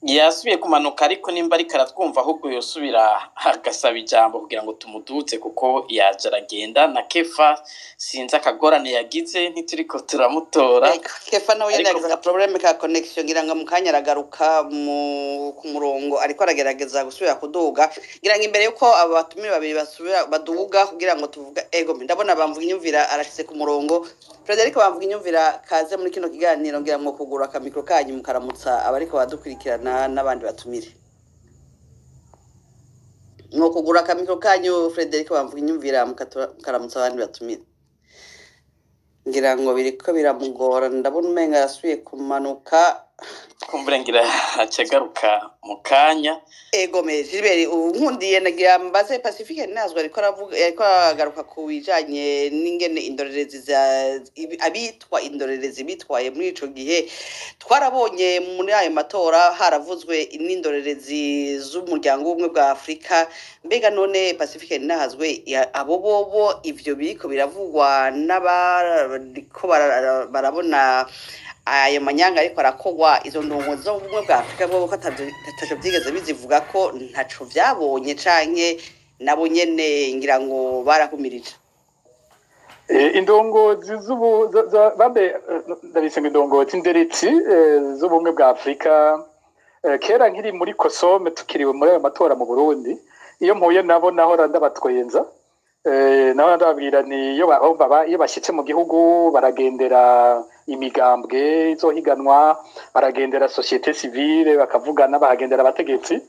Yasubiye kumanuka, ariko nimba ariko aratwumva, ahubwo yosubira agasaba ijambo kugira ngo tumuduze, kuko yaje aragenda. Na Kefa sinzi akagorane yagize, ntituriko turamutora. Ego, Kefa nawe yari Ariko yagize agaproblème ka connexion, ngira ngo mu kanya aragaruka mu ku murongo, ariko aragerageza gusubira kuduga. Ngira ngo imbere yuko aba batumire babiri basubira baduga kugira ngo tuvuga, ego, ndabona Bamvuginyumvira arashitse ku murongo. Frederic Bamvuginyumvira, kaze muri kino kiganiro. Ngira ngo kugura akamicro kanyu mukaramutsa abariko badukurikirana n'abandi batumire. Mwo kugura akamicro kanyu, Frederic Bamvuginyumvira, mukaramutsa abandi batumire. Ngira ngo biriko biramugora, ndabona umenga yasubiye kumanuka. Kumbure ngira acagaruka mu kanya. Ego me Gilbert, ubu nkundiye nagira mbaze Pacifique Nazwe, ariko aravuga, ariko aragaruka ku bijanye n'ingene indorerezi za abitwa indorerezi bitwaye muri ico gihe. Twarabonye muri ayo matora haravuzwe n'indorerezi z'umuryango w'ubumwe bwa Afurika. Mbega none Pacifique Nahazwe, abo bobo ivyo biriko biravugwa n'abariko barabona ayo manyanga ariko arakogwa, izo ndongozi zo mu bumwe bwa Afurika bo ko ataco vyigeze bizivuga, ko ntaco vyabonye, canke nabo nyene ngira ngo barahumirije? Indongozi z'ubu bambe, ndabise ngo indongozi, inderetsi z'ubumwe bwa Afurika, kera nkiri muri Kosome, tukiriwe muri ayo matora mu Burundi, iyo mpuye nabo nahora ndabatwenza. Nahora ndababwira ni iyo iyo bashyitse mu gihugu baragendera imigambwe izohiganwa, baragendera société civile, bakavugana, bahagendera abategetsi.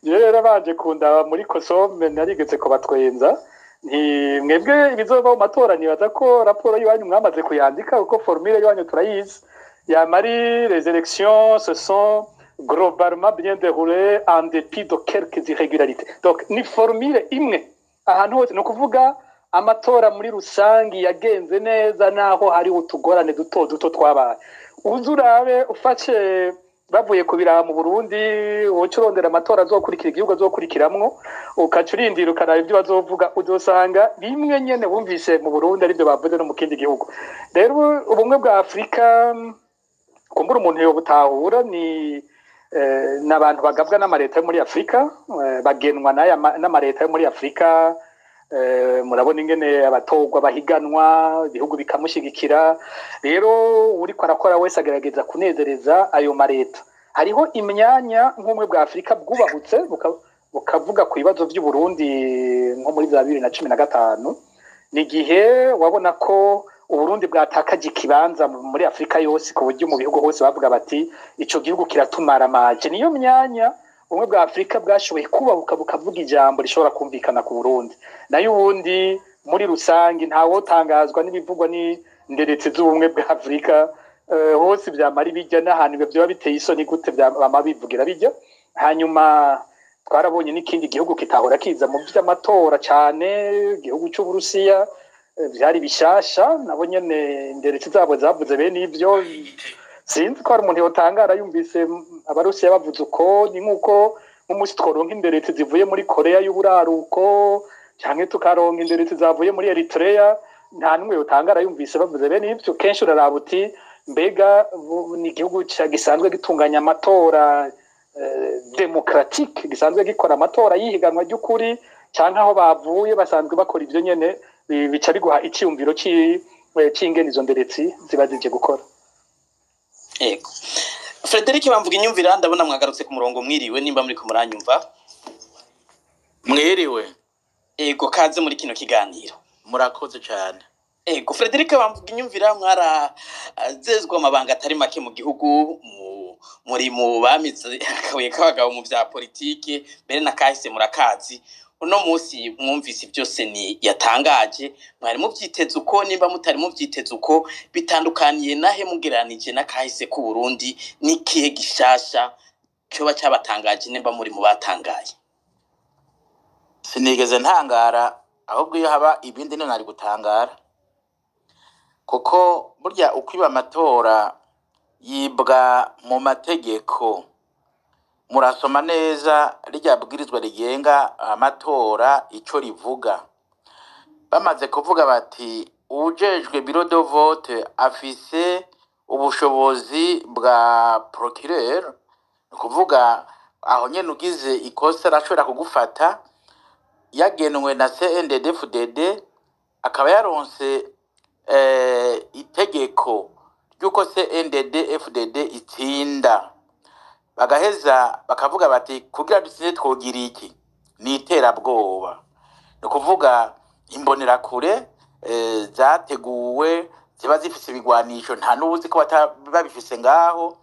Rero baje kundaba muri Kosome, narigeze kubatwenza nti: "Mwebwe ibizova mu matora, nibaza ko raporo y'iwanyu mwamaze kuyandika, kuko formule y'iwanyu turayizi, yama ari: 'Les élections se sont globalement bien déroulées en dépit de quelques irrégularités.'" Donc ni formule imwe ahantu hose, ni ukuvuga amatora muri rusangi yagenze neza naho hari utugorane duto duto twabaye. Uze urabe ufashe bavuye kubiraba mu Burundi, woca urondera amatora azokurikira igihugu azokurikiramwo, ukaca urindira ukaraba ibyo bazovuga, uzosanga bimwe nyene wumvise mu Burundi aribyo bavuze no mu kindi gihugu. Rero ubumwe bwa Afurika, kumbura umuntu yobutahura, ni n'abantu bagabwa n'amareta yo muri Afurika, bagenwa n'aya n'amareta yo muri Afurika. Murabona ingene abatorwa bahiganwa, ibihugu bikamushigikira. Rero uriko arakora wese agerageza kunezereza ayo mareta. Hariho imyanya nk'ubumwe bwa Afurika bwubahutse bukavuga ku bibazo vy'u Burundi, nko muri za 2015, ni igihe wabona ko Uburundi bwatakaje ikibanza muri Afurika yose, ku buryo mu bihugu hose bavuga bati: "Ico gihugu kiratumaramaje." Niyo myanya ubumwe bwa Afurika bwashoboye kubahuka bukavuga ijambo rishobora kumvikana ku Burundi. Nayo ubundi muri rusange ntawotangazwa n'ibivugwa n'inderetsi z'ubumwe bwa Afurika. Hose vyamara ibijya n'ahantu ibyo vyoba biteye isoni gute bama bivugira bijya. Hanyuma twarabonye n'ikindi gihugu kitahora kiza mu vy'amatora cane, igihugu c'Uburusiya, vyari bishasha, nabo nyene inderetsi zabo zavuze bene ivyo. Sinzi ko hari umuntu yotangara yumvise Abarusiya bavuze uko. Ni nk'uko nk'umunsi tworonka inderetsi zivuye muri Korea y'uburaruko canke tukaronka inderetsi zavuye muri Eritrea, nta n'umwe yotangara yumvise bavuze bene ivyo. Kenshi uraraba uti mbega ni igihugu gisanzwe gitunganya amatora démocratique, gisanzwe gikora amatora y'ihiganwa ry'ukuri, canke aho bavuye basanzwe bakora ivyo nyene? Bica biguha iciyumviro c'ingene izo nderetsi ziba zije gukora. Ego, Frederic bamvuga inyumvira, ndabona mwagarutse ku murongo. Mwiriwe nimba muri ko muranyumva. Mwiriwe. Ego, kaze muri kino kiganiro. Murakoze cyane. Ego, Frederic bamvuga inyumvira, mwarazezwa amabanga atari make mu gihugu, muri mu bamize akabuye k'abagabo mu vya politike, mbere na kahise murakazi. Uno munsi mwumvise ibyo CENI yatangaje, mwari muvyiteze uko? Nimba mutari muvyiteze uko, bitandukaniye nahe mugereranije n'akahise k'u Burundi? N'ikihe gishasha coba cabatangaje nimba muri mu batangaye? Sinigeze ntangara, ahubwo iyo haba ibindi niyo nari gutangara, kuko burya ukwiba amatora yibwa mu mategeko. Murasoma neza rirya bwirizwa rigenga amatora ico rivuga. Bamaze kuvuga bati uwujejwe bureau de vote afise ubushobozi bwa procureur, ni ukuvuga aho nyene ugize ikosa arashobora kugufata, yagenwe na CNDD-FDD, akaba yaronse itegeko ry'uko CNDD-FDD itsinda, bagaheza bakavuga bati kugira dutsinde twogira iki? Ni iterabwoba, ni ukuvuga imbonerakure zateguwe ziba zifise ibigwanisho, nta n'uwuzi ko babifise ngaho.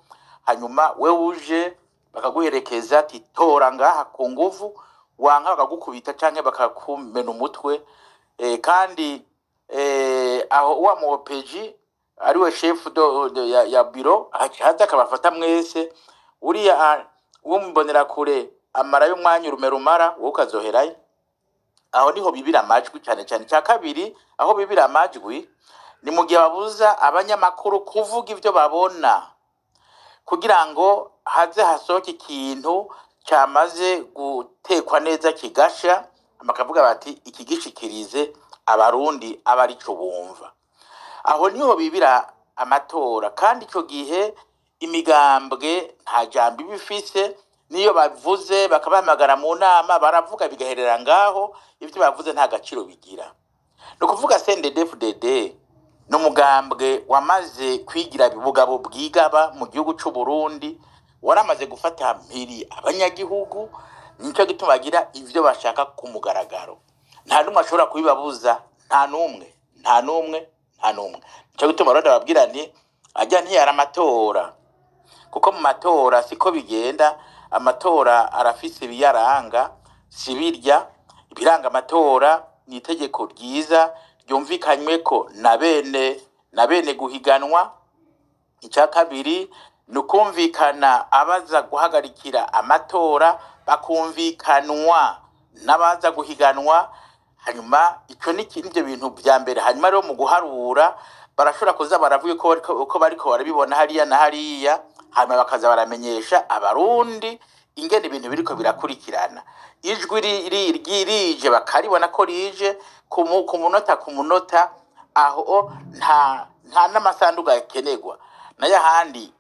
Hanyuma we uje bakaguherekeza ati tora ngaha ku nguvu, wanka bakagukubita canke bakakumena umutwe. Kandi aho wa mu OPJ ariwe chef de ya bureau haza akabafata mwese, uriya uwo mumbonerakure amarayo umwanya urume rumara, wowe ukazoherayo. Aho niho bibira amajwi cyane cyane. Cya kabiri, aho bibira amajwi ni mu gihe babuza abanyamakuru kuvuga ibyo babona, kugira ngo haze hasohoke ikintu cyamaze gutekwa neza kigasha, bakavuga bati iki gishikirize Abarundi aba arico bumva. Aho niho bibira amatora. Kandi icyo gihe imigambwe nta jambo iba ifise, niyo bavuze bakabahamagara mu nama baravuga bigaherera ngaho, ibyo bavuze nta gaciro bigira. Ni ukuvuga CNDD-FDD ni umugambwe wamaze kwigira ubugabo bwigaba mu gihugu c'u Burundi, waramaze gufata mpiri abanyagihugu. Nico gituma bagira ivyo bashaka ku mugaragaro, nta n'umwe ashobora kubibabuza, nta n'umwe, nta n'umwe, nta n'umwe. Nico gituma rero ndababwira nti ajya ntiyari amatora, kuko mu matora siko bigenda. Amatora arafise ibiyaranga, si birya ibiranga amatora ni itegeko ryiza ryumvikanyweko na bene guhiganwa. Icya kabiri ni ukumvikana abaza guhagarikira amatora, bakumvikanwa n'abaza guhiganwa. Hanyuma ico ni nivyo bintu vya mbere. Hanyuma rero mu guharura barashobora kuza baravuga uko bariko barabibona hariya na hariya, hanyuma bakaza baramenyesha Abarundi ingene ibintu biriko birakurikirana. Ijwi rije bakaribona ko rije ku munota ku munota, aho nta n'amasanduku akenerwa. Nayo ahandi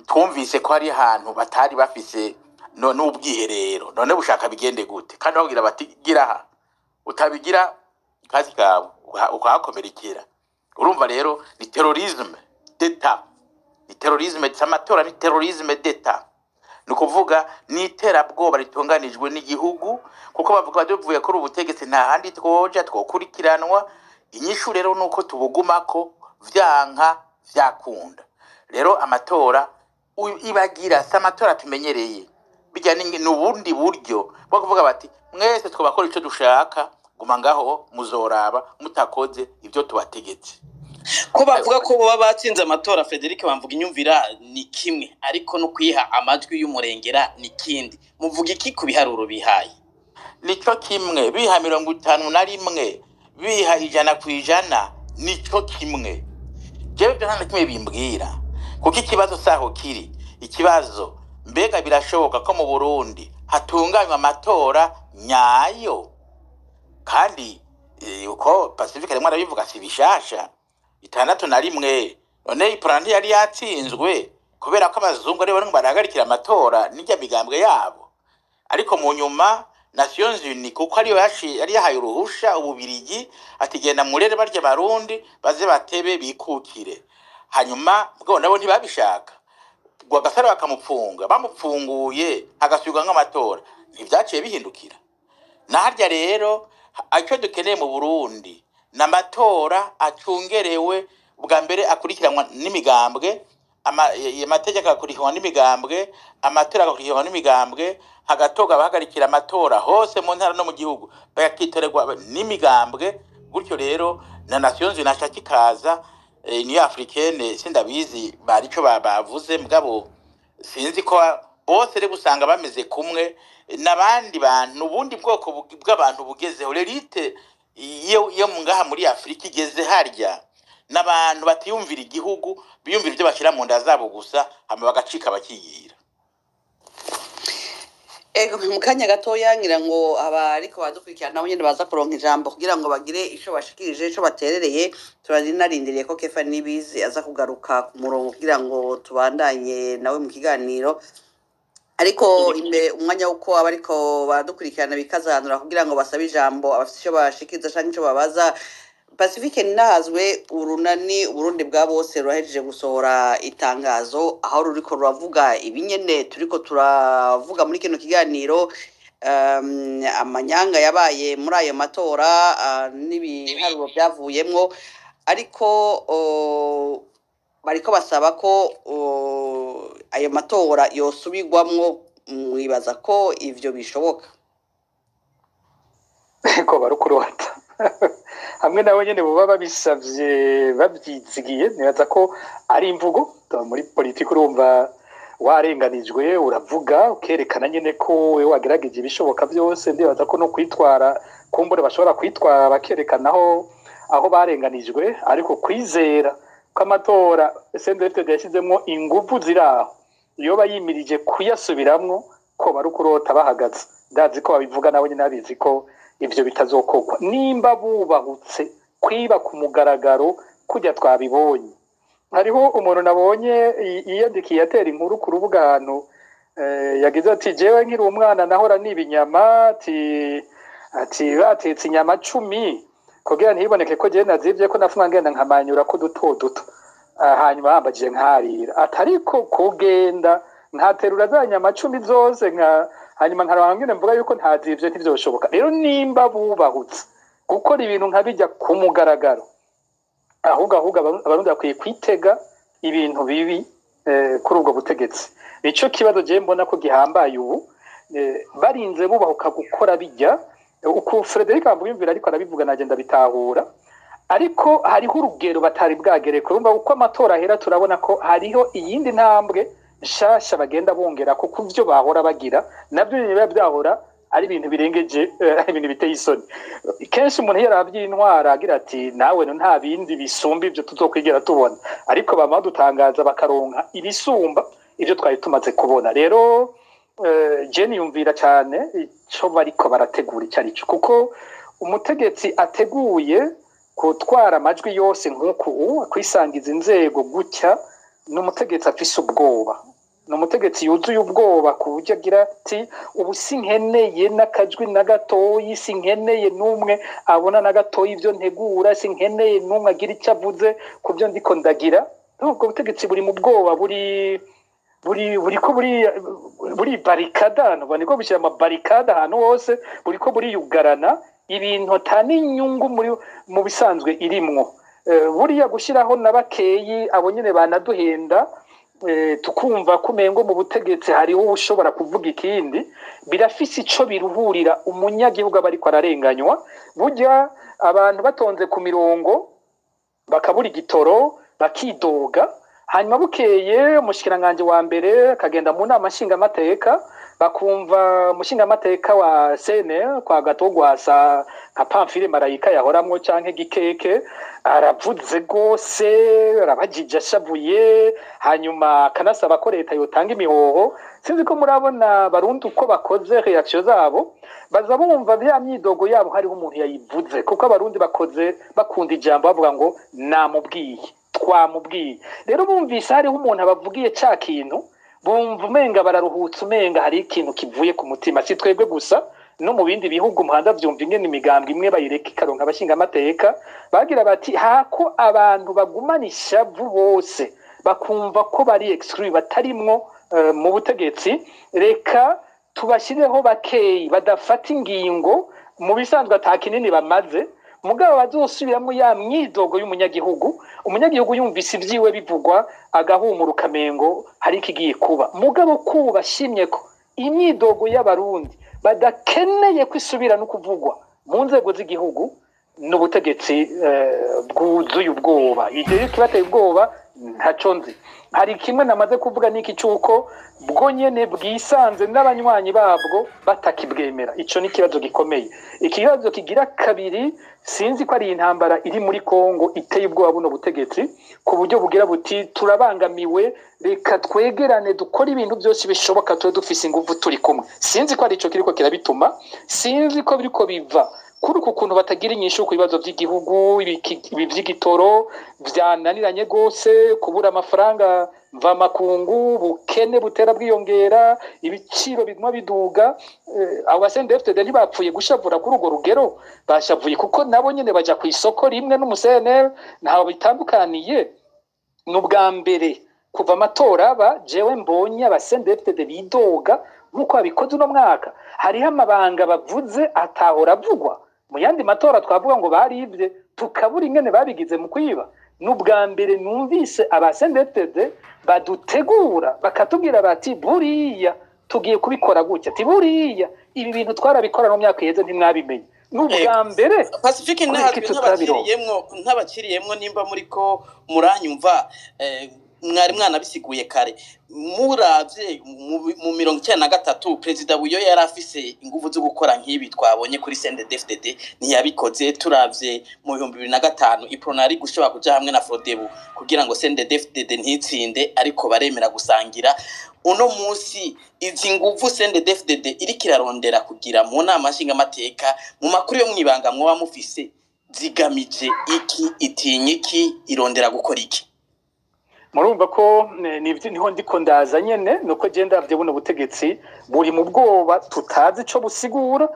twumvise ko hari ahantu batari bafise no n'ubwiherero, none bushaka bigende gute? Kandi babwira bati gira aha, utabigira kazi kawe ukahakomerekera. Urumva rero ni terrorisme d'État, ni terrorisme amatora, ni terrorisme d'État, ni ukuvuga ni iterabwoba ritunganijwe n'igihugu, kuko bavuga bati tuvuye kuri ubutegetsi nta handi twoja twokurikiranwa. Inyishu rero ni uko tubugumako vyanka vyakunda. Rero amatora ibagira si amatora tumenyereye, bijya ni ubundi buryo bwo kuvuga bati mwese twabakora ico dushaka, guma ngaho muzoraba mutakoze ibyo tubategetse. Ko Ko bavuga ko baba batsinze amatora, Frederic bamvuga inyumvira ni kimwe, ariko no kwiha amajwi y'umurengera ni kindi. Muvuga iki ku biharuro bihaye? Nico kimwe, biha 51, biha 100%, nico kimwe. Jewe ibyo nta na kimwe bimbwira, kuko ikibazo saho kiri. Ikibazo, mbega birashoboka ko mu Burundi hatunganywa amatora nyayo? Kandi uko Pacifique rimwe arabivuga, si bishasha. 61 none Uprona ntiyari yatsinzwe kubera ko abazungu aribo barimo barahagarikira amatora n'ijya migambwe yabo? Ariko mu nyuma Nations Unies, kuko ariyo yari yahaye uruhusha Ububirigi, ati genda murere barya Barundi baze batebe bikukire. Hanyuma bwo nabo ntibabishaka, Rwagasore bakamupfunga. Bamupfunguye hagasubirwa nk'amatora, ntibyaciye bihindukira naharya. Rero icyo dukeneye mu Burundi ni amatora acungerewe, bwa mbere akurikiranwa n'imigambwe, amategeko agakurikiranwa n'imigambwe, amatora agakurikiranwa n'imigambwe, hagatorwa abahagarikira amatora hose mu ntara no mu gihugu, bakitorerwa n'imigambwe. Gutyo rero na Nations Unies nashaka ikaza, Union Africaine sindabizi bari ico bavuze, mugabo sinzi ko bose rero usanga bameze kumwe n'abandi bantu. Ubundi bwoko bw'abantu bugezeho, l'élite iyo ngaha muri Afurika igeze harya, n'abantu batiyumvira igihugu, biyumvira ibyo bashyira mu nda zabo gusa, hama bagacika bakigira. Ego, mu kanya gatoya ngira ngo abariko badukurikirana nabo nyene baza kuronka ijambo kugira ngo bagire ico bashikirije, ico baterereye. Turanarindiriye ko Kefa Nibizi aza kugaruka ku murongo kugira ngo tubandanye nawe mu kiganiro, ariko imbe umwanya wuko abariko baradukurikirana bikazanura kugira ngo basabe ijambo, abafite ico bashikiriza canke ico babaza Pacifique Ninahazwe. Urunani Uburundi bwa bose rurahejeje gusohora itangazo aho ruriko ruravuga ibinyene turiko turavuga muri kino kiganiro, amanyanga yabaye muri ayo matora n'ibiharuro byavuyemwo, ariko bariko basaba ko ayo matora yosubirwamwo. Mwibaza ko ivyo bishoboka? Ko barukurota hamwe nabo nyene boba babisavye babyizigiye. Nibaza ko ari imvugo muri politiki. Urumva, warenganijwe uravuga, ukerekana nyene ko wewe wagerageje ibishoboka byose. Ndibaza ko no kwitwara, kumbure bashobora kwitwara bakerekana aho barenganijwe, ariko kwizera ko amatora CNDD-FDD yashyizemwo inguvu ziri aho iyo bayimirije kuyasubiramwo, ko barukurota bahagaze. Ndazi ko babivuga nabo nyene babizi ko ivyo bitazokorwa. Nimba bubahutse kwiba ku mugaragaro kujya twabibonye, hariho umuntu nabonye yiyandikiye atera inkuru ku rubuga ahantu, yagize ati: "Jewe nkiri umwana nahora niba inyama," ati batetse inyama 10, kugira ntiboneke ko jewe nazivye, ko nafuma ngenda nkamanyura ko duto duto. Hanyuma bambajije nkarira, ati ariko kugenda nkaterura za nyama 10 zose nka hanyuma nkaraba ngene mvuga yuko ntazivye, ntivyoshoboka. Rero nimba bubahutse gukora ibintu nka bijya ku mugaragaro, ahubwo Abarundi bakwiye kwitega ibintu bibi kuri ubwo butegetsi. Nico kibazo jewe mbona ko gihambaye ubu. Barinze bubahuka gukora bijya uko Frederic Bamvuginyumvira ariko arabivuga, nagenda bitahura, ariko hariho urugero batari bwagere. Urumva, uko amatora ahera turabona ko hariho iyindi ntambwe nshasha bagenda bongera ko kuvyo bahora bagira, nabyo biba byahora ari ibintu birengeje, ibintu biteye isoni. Kenshi umuntu iyo aravye intwara agira ati nawe no nta bindi bisumba ivyo tuzokwigera tubona, ariko bama badutangaza bakaronka ibisumba ivyo twari tumaze kubona. Rero je niyumvira cyane ico bariko barategura ico arico, kuko umutegetsi ateguye gutwara amajwi yose nk'uku ubu, kwisangiza inzego gutya, ni umutegetsi afise ubwoba, ni umutegetsi yuzuye ubwoba, ku buryo agira ati ubu sinkeneye n'akajwi na gatoyi, sinkeneye n'umwe abona na gatoyi ibyo ntegura, sinkeneye n'umwe agira icyo avuze ku byo ndiko ndagira. Ubwo butegetsi buri mu bwoba, buri buri buriko buri barikada ahantu, bariko bushyira amabarikade ahantu hose, buriko buriyugarana ibintu ata n'inyungu muri mu bisanzwe irimwo. Buriya gushyiraho na bakeyi abo nyene banaduhenda, tukumva ko umengo mu butegetsi hariho ushobora kuvuga ikindi, birafise ico biruhurira umunyagihugu aba ariko ararenganywa. Burya abantu batonze ku mirongo. Bakabura igitoro, bakidoga. Hanyuma bukeye umushikiranganji wa mbere akagenda mu nama nshingamateka, bakumva umushingamateka wa CNL kwa Gatogwasa, nka Pamphile Marayika yahoramwo canke Gikeke, aravuze rwose, arabajije ashavuye, hanyuma akanasaba ko leta yotanga imihoho. Sinzi ko murabona Barundi uko bakoze réaction zabo, baza bumva vya myidogo yabo hariho umuntu yayivuze, kuko Abarundi bakoze bakunda ijambo, bavuga ngo namubwiye, twamubwiye. Rero bumvise hariho umuntu abavugiye ca kintu, bumva umenga bararuhutse, umenga hari ikintu kivuye ku mutima. Si twebwe gusa, no mu bindi bihugu muhanda vyumva ingene imigambwe imwe bayireka ikaronka abashingamateka, bagira bati hako abantu bagumana ishavu bose bakumva ko bari exclus, batarimwo mu butegetsi, reka tubashyireho bakeyi badafata ingingo mu bisanzwe ata kinini bamaze, mugabo bazosubiramo ya myidogo y'umunyagihugu. Umunyagihugu yumvise ibyiwe bivugwa agahumura, ukamengo hari ikigiye kuba. Mugabo kuba bashimye ko imyidogo y'Abarundi badakeneye ko isubira no kuvugwa mu nzego z'igihugu n'ubutegetsi bwuzuye ubwoba. Ibyo rero kibateye ubwoba ntaco nzi. Hari kimwe namaze kuvuga, niki cy'uko bwo nyene bwisanze n'abanywanyi babwo batakibwemera. Ico ni ikibazo gikomeye. Ikibazo kigira kabiri, sinzi ko ari intambara iri muri Kongo iteye ubwoba buno butegetsi, ku buryo bugira buti turabangamiwe, reka twegerane dukore ibintu byose bishoboka tube dufise inguvu turi kumwe. Sinzi ko ari ico kiriko kirabituma, sinzi ko biriko biva kuri uku kuntu batagira inyishu ku bibazo by'igihugu, ibi vy'igitoro vyananiranye rwose, kubura amafaranga mvamakungu, bukene butera bwiyongera, ibiciro biguma biduga. Abo ba CNDD-FDD ntibapfuye gushavura kuri urwo rugero, bashavuye kuko nabo nyene baja ku isoko rimwe n'umu CNL, ntaho bitandukaniye. Ni ubwa mbere kuva amatora aba jewe mbonye aba CNDD-FDD bidoga nk'uko babikoze uno mwaka. Hariho amabanga bavuze atahora avugwa mu yandi matora, twavuga ngo baribye tukabura ingene babigize mu kwiba. Ni ubwa mbere numvise aba CNDD-FDD badutegura, bakatubwira bati buriya tugiye kubikora gutya, ati buriya ibi bintu twarabikora no myaka iheze ntimwabimenye. Ni ubwa mbere. Pacifique, Kubera iki tutabironka? Ntabakiriyemwo, nimba muriko muranyumva, mwari mwanabisiguye kare. Muravye mu 93, perezida Buyoya yari afise inguvu zo gukora nk'ibi twabonye kuri CNDD-FDD, ntiyabikoze. Turavye mu 2005, Uprona yari gushobora kuja hamwe na Frodebu kugira ngo CNDD-FDD ntitsinde, ariko baremera gusangira. Uno munsi izi nguvu CNDD-FDD iriko irarondera kugira mu nama nshingamateka, mu makuru yo mwibanga mwoba mufise, zigamije iki? Itinya iki? Irondera gukora iki? Murumva ko nivyo niho ndiko ndaza nyene, nuko je ndavye buno butegetsi buri mu bwoba tutazi ico busigura.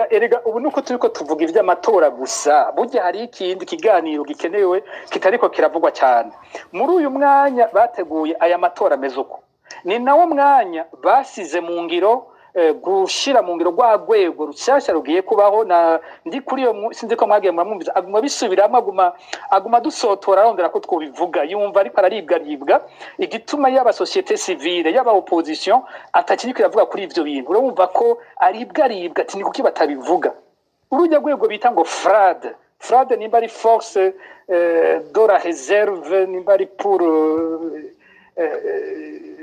Erega ubu nuko turiko tuvuga ivy'amatora gusa, burya hari ikindi kiganiro gikenewe kitariko kiravugwa cyane. Muri uyu mwanya bateguye aya matora ameze uko, ni nawo mwanya basize mu ngiro gushira mu ngiro rwa rwego rushyashya rugiye kubaho. Na ndi kuri iyo sinzi ko mwagiye muramwumviza, aguma bisubiramo, aguma dusotora, arondera ko twobivuga, yumva ariko araribwaribwa igituma yaba société civile, yaba opposition atakiriko iravuga kuri ivyo bintu. Urumva ko aribwaribwa, ati ni kuki batabivuga? Urujya rwego bita ngo FRAD, FRAD nimba ari force de la réserve, nimba ari pour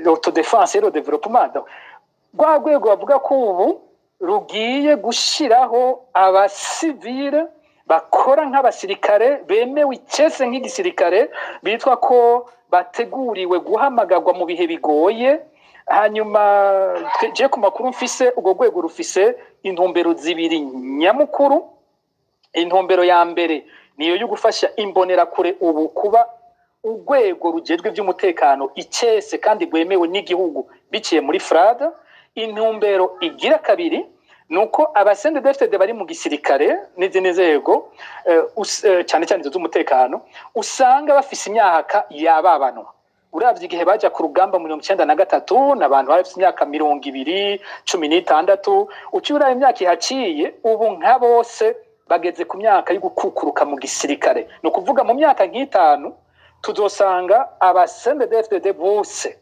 l'autodéfense et le développement. Donc, rwa rwego bavuga ko ubu rugiye gushiraho abasivile bakora nk'abasirikare, bemewe icese nk'igisirikare, bitwa ko bateguriwe guhamagarwa mu bihe bigoye. Hanyuma je ku makuru mfise, urwo rwego rufise intumbero zibiri nyamukuru. Intumbero ya mbere niyo yo gufasha Imbonerakure ubu kuba urwego rujejwe iby'umutekano icese kandi rwemewe n'igihugu biciye muri FRAD. Intumbero igira kabiri nuko aba CNDD-FDD bari mu gisirikare n'izindi nzego, cyane cyane izo z'umutekano, usanga bafise imyaka yababanwa. Uravye igihe baja ku rugamba mu 93, n'abantu bari bafise imyaka 20, 16. Uciye uraba imyaka ihaciye, ubu nka bose bageze ku myaka yo gukukuruka mu gisirikare. Ni ukuvuga mu myaka nk'itanu tuzosanga aba CNDD-FDD bose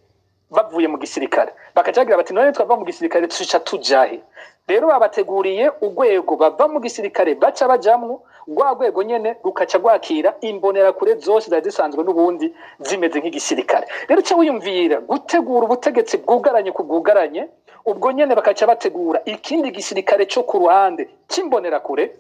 bavuye mu gisirikare, bakacagira bati none twava mu gisirikare tuca tujahe? Rero babateguriye urwego bava mu gisirikare baca bajamwo. Rwa rwego nyene rukaca rwakira imbonerakure zose zari zisanzwe n'ubundi zimeze nk'igisirikare. Rero uca wiyumvira gutegura ubutegetsi bwugaranye ku bwugaranye, ubwo nyene bakaca bategura ikindi gisirikare co ku ruhande c'imbonerakure.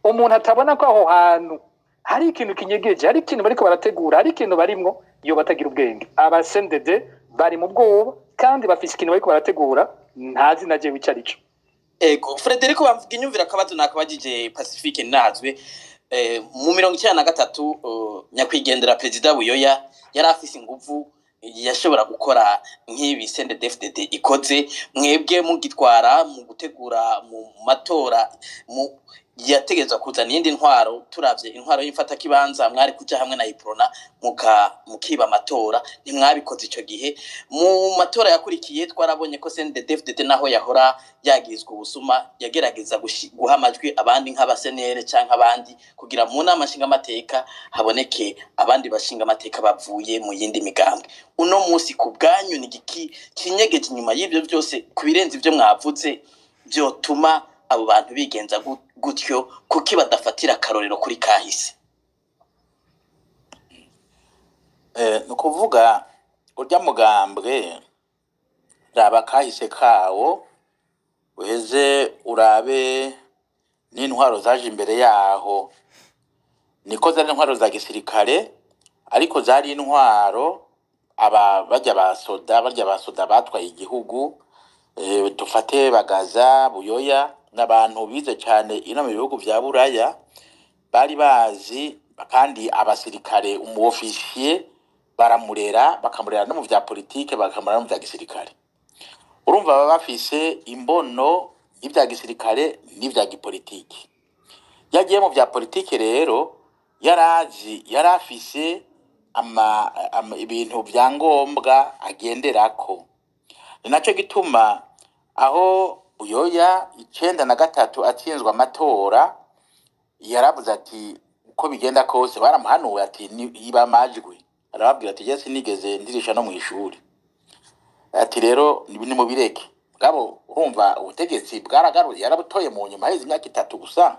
Umuntu atabona ko aho hantu hari ikintu kinyegeje, hari ikintu bariko barategura, hari ikintu barimwo, iyo batagira ubwenge. Aba CNDD bari mu bwoba kandi bafise ikintu bariko barategura, ntazi na jewe ico arico. Ego, Frederico bamvuga inyumvira, akabazo nakabajije Pacifique Nazwe mu 93, nyakwigendera Perezida Buyoya yari afise inguvu, yashobora gukora nk'ibi CNDD-FDD ikoze. Mwebwe mugitwara mu gutegura mu matora mu yategerezwa kuzana iyindi ntwaro, turavye intwaro y'imfatakibanza, mwari kuja hamwe na Iprona mukiba amatora, ntimwabikoze ico gihe. Mu matora yakurikiye twarabonye ko CNDD-FDD naho yahora yagirizwa ubusuma, yagerageza guha amajwi abandi nk'abasenere canke abandi, kugira mu nama nshingamateka haboneke abandi bashingamateka bavuye mu yindi migambwe. Uno munsi ku bwanyu ni igiki kinyegeje inyuma y'ivyo vyose, ku birenze ivyo mwavuze, vyotuma abo bantu bigenza gutyo? Kuki badafatira akarorero kuri kahise? Ni ukuvuga urya mugambwe, raba kahise kawo, uheze urabe n'intwaro zaje imbere yaho. Niko zari intwaro za gisirikare, ariko zari intwaro aba barya basoda batwaye igihugu. Dufate Bagaza, Buyoya, n'abantu bize cyane ino mu bihugu vya Buraya, bari bazi kandi abasirikare, umu officier baramurera, bakamurera no mu vya politike, bakamurera no mu vya gisirikare. Urumva baba bafise imbono y'ivya gisirikare n'ivya gipolitiki. Yagiye mu vya politike rero, yarazi, yari afise ibintu vya ngombwa agenderako. Ni naco gituma aho Buyoya 93 atsinzwe amatora, yaravuze ati uko bigenda kose, baramuhanuwe ati iba amajwi, arababwira ati jye sinigeze ndirisha no mw'ishuri, ati rero nimubireke. Mugabo urumva ubutegetsi bwaragaruye, yarabutoye mu nyuma haheze imyaka 3 gusa,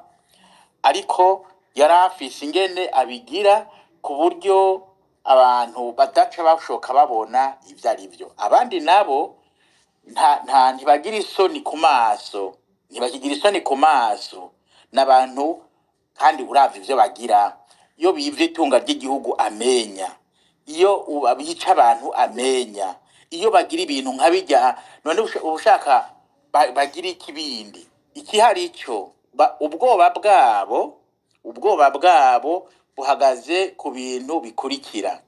ariko yari afise ingene abigira ku buryo abantu badaca bashoka babona ivyo ari vyo. Abandi nabo nta ntibagira isoni ku maso, ntibakigira isoni ku maso n'abantu. Kandi uravye ivyo bagira, iyo bivye itunga ry'igihugu amenya, iyo bica abantu amenya, iyo bagira ibintu nka bijya, none ushaka bagira ikibindi ikihari ico? Ubwoba bwabo buhagaze ku bintu bikurikira: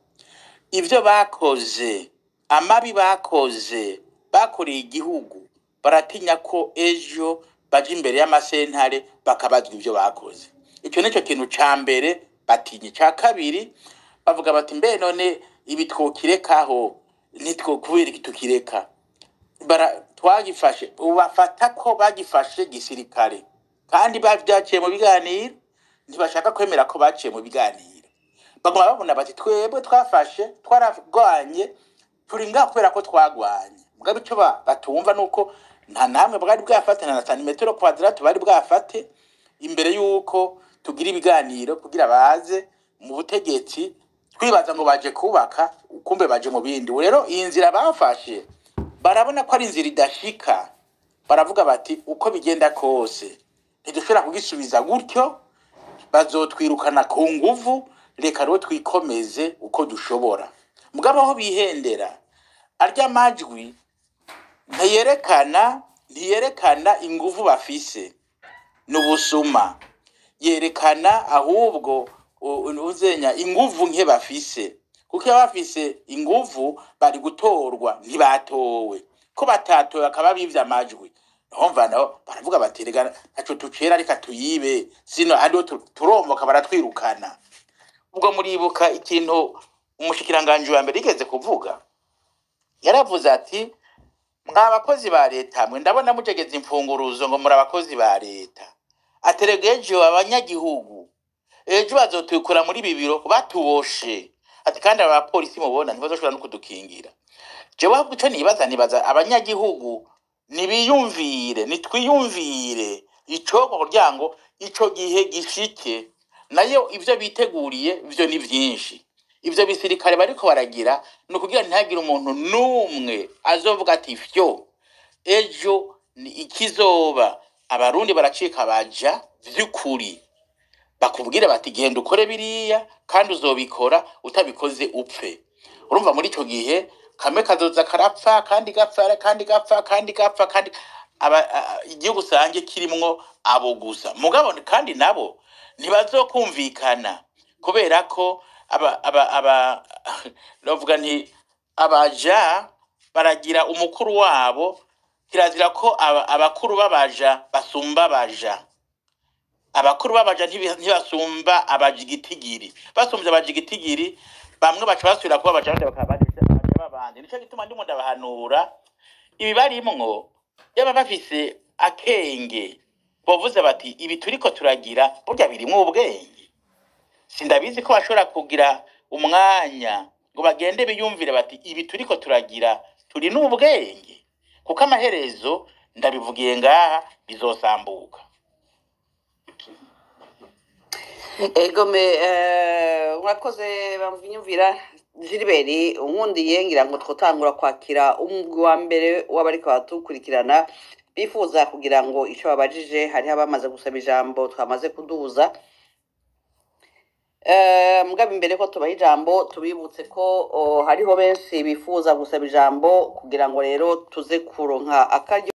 ivyo bakoze, amabi bakoze, bakoreye igihugu, baratinya ko ejo baja imbere y'amasentare bakabazwa ivyo bakoze. Ico nico kintu ca mbere batinya. Ica kabiri, bavuga bati mbe none ibi twokirekaho, nitwo kubera iki tukireka? Twagifashe, ubafata ko bagifashe gisirikare kandi bavyaciye mu biganiro. Ntibashaka kwemera ko baciye mu biganiro. Baguma babona bati twebwe twafashe, twaragwanye, turi ngaho kubera ko twagwanye. Mugabo ico batumva nuko nta namwe bwari bwafate, na santimetero quadrate bari bwafate imbere yuko tugira ibiganiro kugira baze mu butegetsi. Twibaza ngo baje kubaka, kumbe baje mu bindi. Ubu rero iyi nzira bafashe barabona ko ari inzira idashika. Baravuga bati uko bigenda kose ntidushobora kugisubiza gutyo, bazotwirukana ku nguvu, reka rero twikomeze uko dushobora. Mugabo aho bihendera, arya majwi ntiyerekana inguvu bafise n'ubusuma, yerekana ahubwo uzenya inguvu nke bafise, kuko iyo bafise inguvu bari gutorwa. Ntibatowe, ko batatowe bakaba bivye amajwi. Nahomva nabo baravuga bati rega ntaco tucera, reka tuyibe, sino ariho turomoka baratwirukana. Ubwo muribuka ikintu umushikiranganji wa mbere yigeze kuvuga? Yaravuze ati mwa bakozi ba leta mwe, ndabona mujegeza imfunguruzo ngo muri abakozi ba leta, aterega ejo abanyagihugu ejo bazotukura muri ibi biro batuboshe, ati kandi aba bapolisi mubona ntibazoshobora no kudukingira. Jewe ahubwo ico nibaza, nibaza abanyagihugu nibiyumvire, nitwiyumvire icokorwa kugira ngo Ico gihe gishike nayo ivyo biteguriye vyo ni vyinshi. Ivyo bisirikare bariko baragira ni ukugira ntihagire umuntu n'umwe azovuga ati fyo ejo ni ikizoba. Abarundi baracika baja vy'ukuri, bakubwire bati genda ukore biriya kandi uzobikora, utabikoze upfe. Urumva muri ico gihe kamwe kazoza karapfa, kandi gapfa, kandi gapfa, kandi gapfa, kandi igihugu usange kirimwo abo gusa. Mugabo kandi nabo ntibazokumvikana, kubera ko aba aba aba novuga nti abaja baragira umukuru wabo. Kirazira ko abakuru b'abaja basumba abaja. Abakuru b'abaja ntibasumba abajigitigiri. Basumbye abajigitigiri, bamwe baca basubira kuba abaja, abandi bakaba abaja b'abandi. Nico gituma ndimo ndabahanura, ibi barimwo yaba bafise akenge bovuze bati ibi turiko turagira burya birimwo ubwenge. Sindabizi ko bashobora kugira umwanya ngo bagende biyumvire bati ibi turiko turagira turi n'ubwenge, kuko amaherezo ndabivugiye ngaha bizosambuka. Egome, murakoze bamvunyumvira Gilbert. Unkundiye ngira ngo twotangura kwakira umugwi wa mbere w'abariko batukurikirana bifuza kugira ngo ico babajije. Hariho abamaze gusaba ijambo twamaze kuduza. Mugabo imbere ko tubaha ijambo, tubibutse ko hariho benshi bifuza gusaba ijambo kugira ngo rero tuze kuronka akaryo.